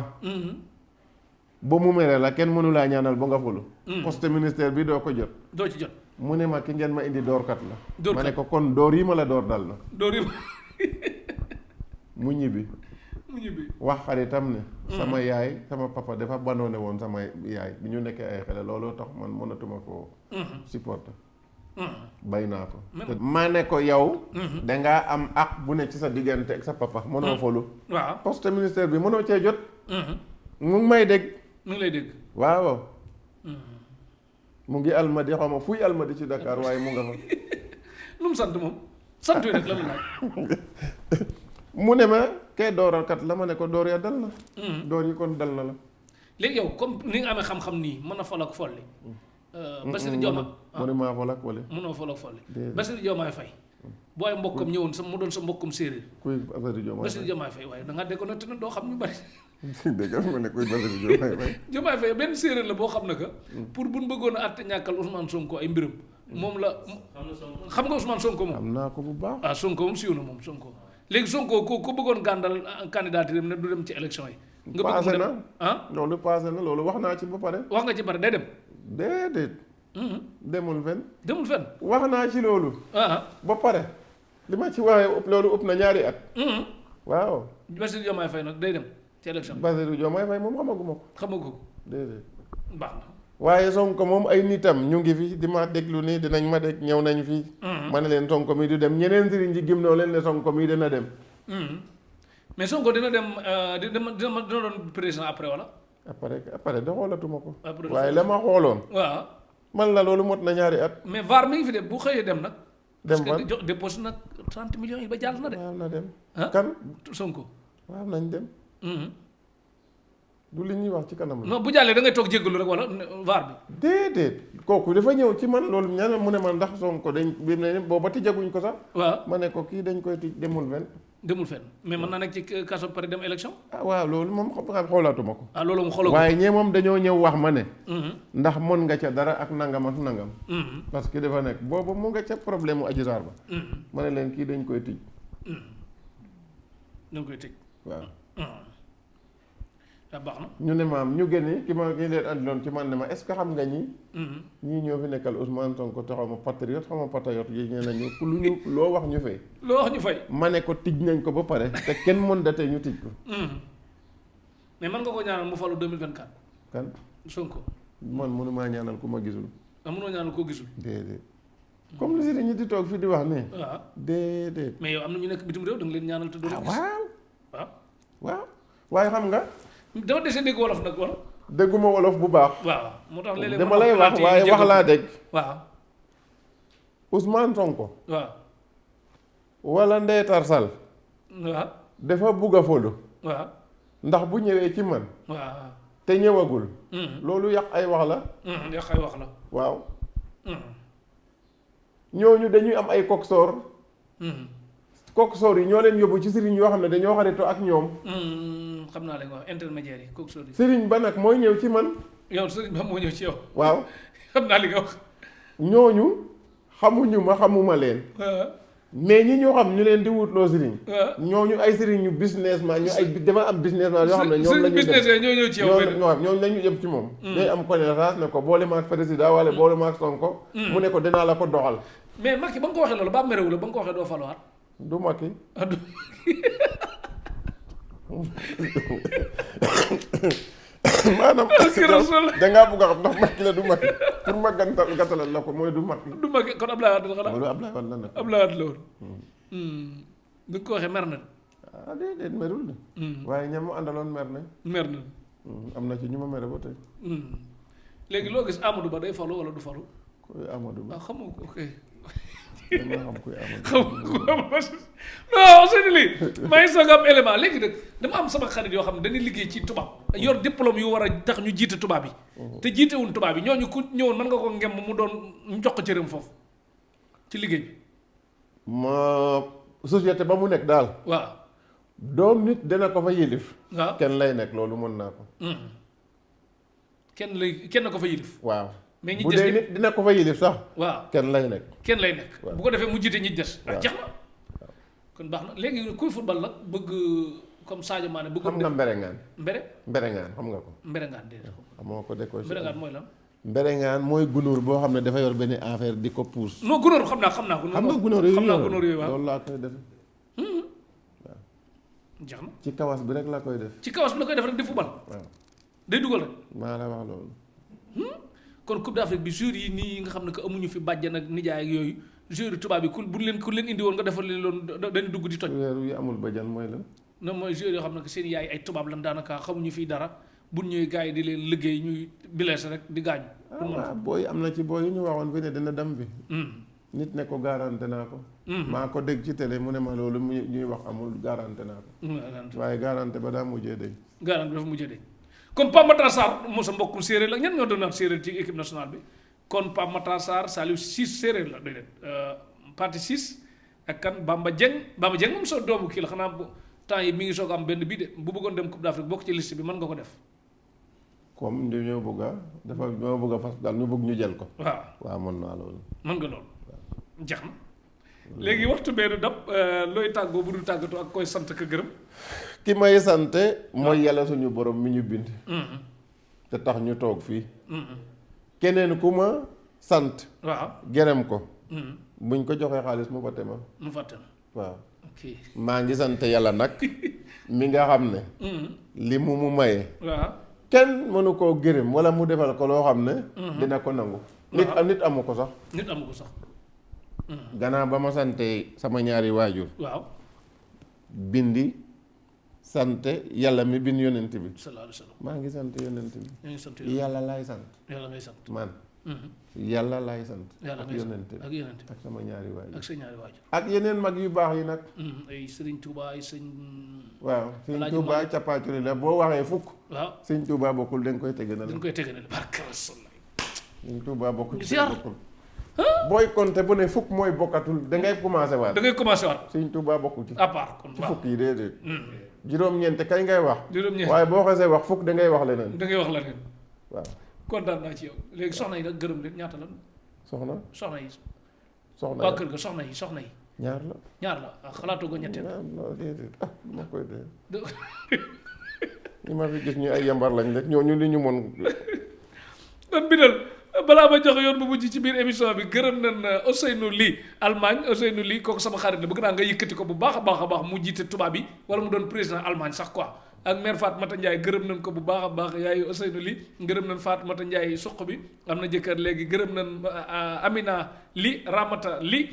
ba mu mere la kenn mënulaa ñaanal ba nga fulu. poste ministère bi doo ko jot. doo ci jot. mu ne ma ki ngeen ma indi doorkat la. doorkat ma ne ko kon door yi ma la door dal na. door yi mu ñibbi. mu ñibbi. wax xaritam ne. sama yaay sama papa dafa banoone woon sama yaay bi ñu nekkee ay xale looloo tax man mënatuma koo supporter. bay naa ko. ma ne ko yow. dangaa am ak bu ne ci sa diggante ak sa papa mënoo folu. waaw poste ministère bi mënoo cee jot. mu ngi may dégg. mu ngi lay dégg. waaw. mu ngi almadi xaw ma fuy almadi ci Dakar waaye mu nga fa. lu mu sant moom sant wi rek la mu laaj. mu ne ma kay doorakat la ma ne ko door ya dal na. door yi kon dal na la. léegi yow comme ni nga amee xam-xam nii mën a fol ak folli. Bassirou Diomaye mu ne maa fol ak wala. mënoo fol ak folli. Bassirou Diomaye Faye. boo ay mbokkam ñëwoon sa mu doon sa mbokkum séeréer. kuy Bassirou Diomaye Bassirou Diomaye Faye waaye da ngaa déconnecté na doo xam ñu bari. dëgg ma ne kuy Bassirou Diomaye Faye. Diomaye Faye benn séeréer la boo xam ne que. pour buñ bëggoon a àtte ñàkkal Ousmane Sonko ay mbiram. moom la xam nga Ousmane Sonko moom. am naa ko bu baax. ah Sonko moom siiw na moom Sonko léegi Sonko ko bëggoon gàndal candidature ne du dem ci élection yi. nga bëgg mu dem loolu passé na loolu wax naa ci ba pare. wax nga ci pare day dem. déedéet. demul fenn. demul fenn. wax naa ci loolu. ba pare li ma ci waxee loolu ëpp na ñaari at. waaw. Bassirou Diomaye Faye nag day dem ci élection. Bassirou Diomaye Faye moom xamaguma ko. xamagu ko. déedéet. baax na. waaye Sonko moom ay nitam ñu ngi fi di ma déglu nii dinañ ma dégg ñëw nañ fi. ma ne leen Sonko mi du dem ñeneen sëriñ ji gëm noo leen ne Sonko mi dina dem. mais Sonko dina dem dina doon président après wala. après da xoolatuma ko. après waaye la ma xooloon. waaw. man la loolu mot na ñaari at. mais VAR mi ngi fi de bu xëyee dem nag. dem fan parce que déposé nag 30 millions yi ba jàll na de. waaw na dem. ah kan Sonko. waaw nañ dem. du li ñuy wax ci kanam la. non bu jàllee da ngay toog jéggalu rek wala VAR bi. déedéet kooku dafa ñëw ci man loolu ñaan mu ne man ndax Sonko dañ bi ne booba tijjaguñ ko sax. waaw ma ne ko kii dañ koy tij demul fenn. demul fenn mais mën naa nekk ci kaso pare dem élection. waaw loolu moom xoolaatuma ko. loolu moom xooloo ko. waaye ñee moom dañoo ñëw wax ma ne. ndax mën nga ca dara ak nangam ak nangam. parce que dafa nekk boobu mu nga ca problème mu Adji Sarr ba. ma ne leen kii dañ koy tij. dañ koy tij. waaw. baax na. ñu ne maam ñu génne ki leen andiloon ci man ne ma est-ce que xam nga ñi. ñii ñoo fi nekkal Ousmane Sonko taxaw ma patriote xaw ma patriote yi ñu ne ñu lu ñu loo wax ñu fay. loo wax ñu fay. ma ne ko tij nañ ko ba pare te kenn mën date ñu tij ko. mais man nga ko ñaanal mu falu 2024. kan Sonko. man mënumaa ñaanal ku ma gisul. mënoo ñaanal koo gisul. déedéet. comme li si ñi di toog fii di wax ne. waaw déedéet. mais yow am na ñu nekk bitim réew da nga leen ñaanal te doo leen gis. waaw waaye xam nga. dama dese dégg wolof nag wala. dégguma wolof bu baax. waaw moo tax léeg-léeg dama lay wax waaye wax laa dégg. waaw. Ousmane Sonko. waaw. wala Ndeye Tarsal. waaw. dafa bugg a folu. waaw. ndax bu ñëwee ci man. waaw. te ñëwagul. loolu yàq ay wax la. yàq ay wax la. waaw. ñooñu dañuy am ay coxor. coxor yi ñoo leen yóbbu ci sëriñ yoo xam ne dañoo xaritoo ak ñoom. xam naa la nga wax intermédiaire yi coxor yi. sëriñ ba nag mooy ñëw ci man. yow sëriñ ba moo ñëw ci yow. waaw. xam naa li nga wax. ñooñu xamuñu ma xamuma leen. mais ñi ñoo xam ñu leen di wutloo sëriñ. ñooñu ay sëriñ ñu businessman ñu ay dafa am businessman yoo xam ne ñoom la ñuy business ñoo ñëw ci yow. ñooñu la ñu jëm ci moom. ñooy am connaissance ne ko boole ma ak président wala boole ma ak Sonko. mu ne ko dinaa la ko doxal. mais Macky ba nga ko waxee loolu ba merewu la ba nga ko waxee doo faluwaat. du Macky. maanaam. dangaa bëgg a xam ndax Macky la du Macky pour ma gàttalal la ko mooy du Macky. du Macky kon Abdoulaye Wade la xanaa. loolu Abdoulaye Wade la nag. Abdoulaye Wade la woon. bi nga ko waxee mer na. déedéet merul de. waaye ñam mu àndaloon mer nañ. mer na. am na ci ñu ma mere ba tey. léegi loo gis Amadou Ba day falu wala du falu. kuy Amadou Ba. ah xamoo ko ok. dama xam kuy Amadou xaw ma non sëñ lii maa ngi soog am élément léegi nag dama am sama xarit yoo xam ne dañuy liggéey ci tubaab yor diplôme yu war a tax ñu jiite tubaab yi. te jiitewuñ tubaab yi ñooñu ku ñëwoon mën nga ko ngem mu doon mu jox ko cëram foofu ci liggéey bi. ma société ba mu nekk daal. waaw. doom nit dina ko fa yilif. waaw kenn lay nekk loolu mën naa ko. kenn ko fa yilif. waaw. mais ñi bu des dee nit dina ko fa yilif sax. waaw kenn lay nekk. kenn lay nekk. bu ko defee mu jiite ñi des. waaw jeex na kon baax na léegi kuy football nag bëgg comme Sadio Mané bëgg. xam nga mberengaan. mberengaan xam nga ko. mberengaan déedéet. xamoo ko de ko. mberengaan mooy lan. mberengaan mooy gunóor boo xam ne dafa yor benn affaire di ko puus. non gunóor xam naa xam nga gunóor yooyu xam naa gunóor yooyu waaw. loolu laa koy def. waaw. jeex na ci kawas bi rek laa koy def. ci kawas bi la koy def rek di football. waaw day dugal rek. maa la wax loolu. kon Coupe d'Afrique bi joueurs yi nii nga xam ne que amuñu fi bàjjan ak nijaay ak yooyu joueurs tubaab yi ku leen indi woon nga defal leen loolu dañu dugg di toj. weer yi amul bàjjan mooy la. non mooy joueurs yoo xam ne que seen yaay ay tubaab lan daanaka xamuñu fii dara bu ñëwee gars yi di leen liggéey ñuy blessé rek di gaañu. waaw booy am na ci booy yu ñu waxoon fi ne dina dem bi. nit ne ko garanté naa ko. maa ko dégg ci télé mu ne ma loolu ñuy wax amul garanté naa ko. waaye garanté ba daa mujjee dégg. garanté dafa mujjee dégg. kon Pape Matar Sarr moo sa mbokku séeréer la ñan ñoo doon naan séeréer ci équipe nationale bi kon Pape Matar Sarr Saliou Ciss séeréer la doy parti 6 ak kan Bamba Dieng moom sa doomu kii la xanaa bu temps yi mi ngi soog am benn bii de bu bëggoon dem Coupe d'Afrique bokk ci liste bi mën nga ko def. comme dañoo bëgg a fas daal ñu bëgg ñu jël ko. waaw mën naa loolu. mën nga loolu. jeex na léegi waxtu beenu dab looy tàggoo bu dul tàggatoo ak koy sant ka gërëm. ki may sante mooy yàlla suñu borom mi ñu bind. te tax ñu toog fii. keneen ku ma sant. waaw gërëm ko. buñ ko joxee xaalis mu fàtte ma. waaw. ok maa ngi sant yàlla nag mi nga xam ne. li mu maye. waaw kenn mënu koo gërëm wala mu defal ko loo xam ne. dina ko nangu. nit amu ko sax. nit amu ko sax. gannaaw ba ma sante sama ñaari waajur. waaw. bindi sante yàlla mi bind yonent bi. sallallahu alayhi wa sallam. maa ngi sant yonent bi. yaa ngi sant yàlla laay sant. yàlla ngay sant. man. yàlla laay sant. yàlla ak ngay sant yonent bi ak yonent bi ak sama ñaari waajur. ak sa ñaari waajur. ak yeneen mag yu baax yi nag. ay Serigne Touba ay sëñ. waaw sëñ Touba cappaaculi la boo waxee fukk. waaw sëñ Touba bokkul dañ koy tegg na la. dañ koy tegg na la barke Rasul. sëñ Touba bokkul ziar bokkul. booy compter bu ne fukk mooy bokkatul da ngay commencé waat. da ngay commencé waat. sëñ Touba bokkul ci. à part kon ci waaw fukk yi déedéet. juróom-ñeent kay ngay wax. juróom-ñeent waaye boo xasee wax fukk da ngay wax leneen. da ngay wax la neen waaw. kontaan naa ci yow léegi soxna yi nag gërëm leen ñaata la. soxna. waa kër ga soxna yi. ñaar la. ñaar la ah xalaatoo ko ñetteel. non déedéet ma koy dee. ñi ma fi gis ñu ay yambar lañ rek ñooñu li ñu mën. kon bindal balaa ma jox yoon bu mujj ci biir émission bi gërëm nañ Ousseynou Ly Allemagne Ousseynou Ly kooku sama xarit la bëgg naa nga yëkkati ko bu baax a baax mu jiite tubaab bi wala mu doon président Allemagne sax quoi ak mère Fatmata Ndiaye gërëm nañ ko bu baax a baax yaayu Ousseynou Ly gërëm nañ Fatmata Ndiaye suq bi am na jëkkër léegi gërëm nañ Amina Ly Ramata Ly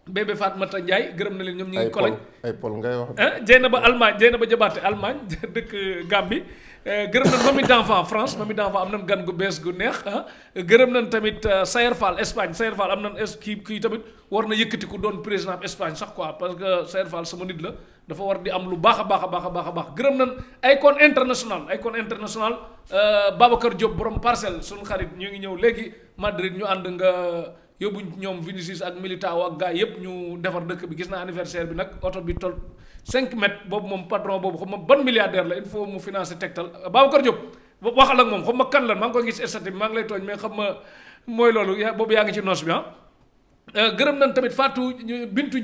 bébé Fatmata Ndiaye gërëm na leen ñoom ñu ngi koloñ ay pol ngay wax. Dieynaba Allemagne Dieynaba Jabaate Allemagne dëkk Gambie gërëm nañ Mami d'enfant France Mami d'enfant am nañ gan gu bees gu neex gërëm nañ tamit Sayer Fall Espagne Sayer Fall am nañ kii tamit war na yëkkati ku doon président Espagne sax quoi parce que Sayer Fall sama nit la dafa war di am lu baax a baax gërëm nañ Icon International Babacar Diop borom parcelle suñu xarit ñu ngi ñëw léegi Madrid ñu ànd nga yóbbu ñoom Vinicius ak Militao ak gars yëpp ñu defar dëkk bi gis naa anniversaire bi nag oto bi toll 5 mètres boobu moom patron boobu xam ma ban milliardaire la il faut mu financer Tektal Babacar Diop waxal ak moom xam ma kan la maa ngi koy gis statut bi maa ngi lay tooñ mais xam ma mooy loolu boobu yaa ngi ci noos bi gërëm nañ tamit Fatou Bintu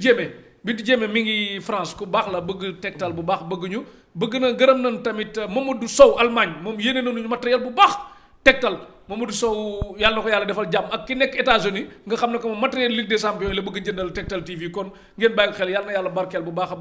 Jéeme mi ngi France ku baax la bëgg Tektal bu baax bëgg na gërëm nañ tamit Mamadou Sow Allemagne moom yéene nañu matériel bu baax Tektal Mamadou Sow yàlla na ko yàlla defal jàmm ak ki nekk États-Unis nga xam ne que moom matériel Ligue des Champions yi la bëgg jëndal Tektal TV kon ngeen bàyyi ko xel yàlla na yàlla barkeel bu baax a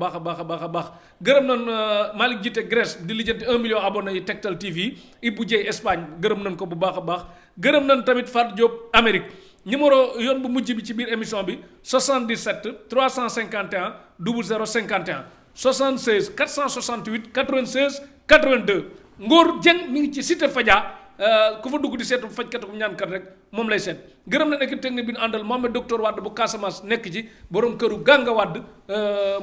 baax gërëm nañ Malick Jité Grèce di lijjanti 1 million abonnés yi Tektal TV Ibou Dieye Espagne gërëm nañ ko bu baax a baax gërëm nañ tamit Fatou Diop Amérique numéro yoon bu mujj bi ci biir émission bi 77 351 00 51 76 468 96 82 Ngor Dieng mi ngi ci Cité Fadia ku fa dugg di seetu fajkat ak ñaankat rek moom lay seet gërëm na équipe technique bi ñu àndal Mohamed docteur Wade bu Casamance nekk ci borom këru Ganga Wade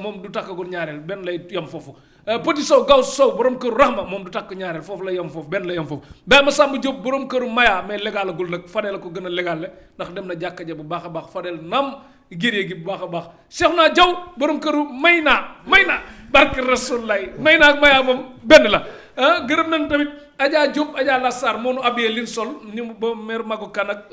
moom du takkagul ñaareel benn lay yem foofu Petit Sow Gaw Sow borom këru Rahma moom du takk ñaareel foofu la yem foofu benn la yem foofu Baye Massamba Diop borom këru Maya mais légalagul nag Fadel la ko gën a légal le ndax dem na jàkka ja bu baax a baax Fadel naam gérée gi bu baax a baax Cheikhna Diaw borom këru may naa barke Rasulullah may naa ak Maya moom benn la gërëm nañ tamit Adja Diop Adja Lassar moo nu habillé lin sol ni mu ba maire Magu Kan ak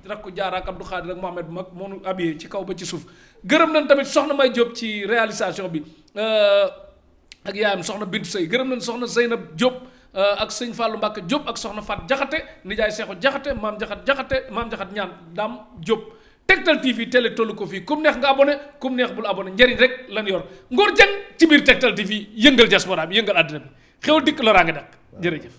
rakku Jaara ak Abdou Khadir ak Mohamed Mag moo nu habillé ci kaw ba ci suuf gërëm nañ tamit soxna May Diop ci réalisation bi ak yaayam soxna Bintu Sey gërëm nañ soxna Zeynab Diop ak sëñ Fallou Mbacke Diop ak soxna Fat Jaxate nijaay Seexu Jaxate maam Jaxat ñaan Dame Diop Tektal TV télé tollu ko fii kum neex nga abonné kum neex bul abonné njëriñ rek lan yor Ngor Dieng ci biir Tektal TV yëngal diaspora bi yëngal àddina bi xew dikk loraa nga dak jërëjëf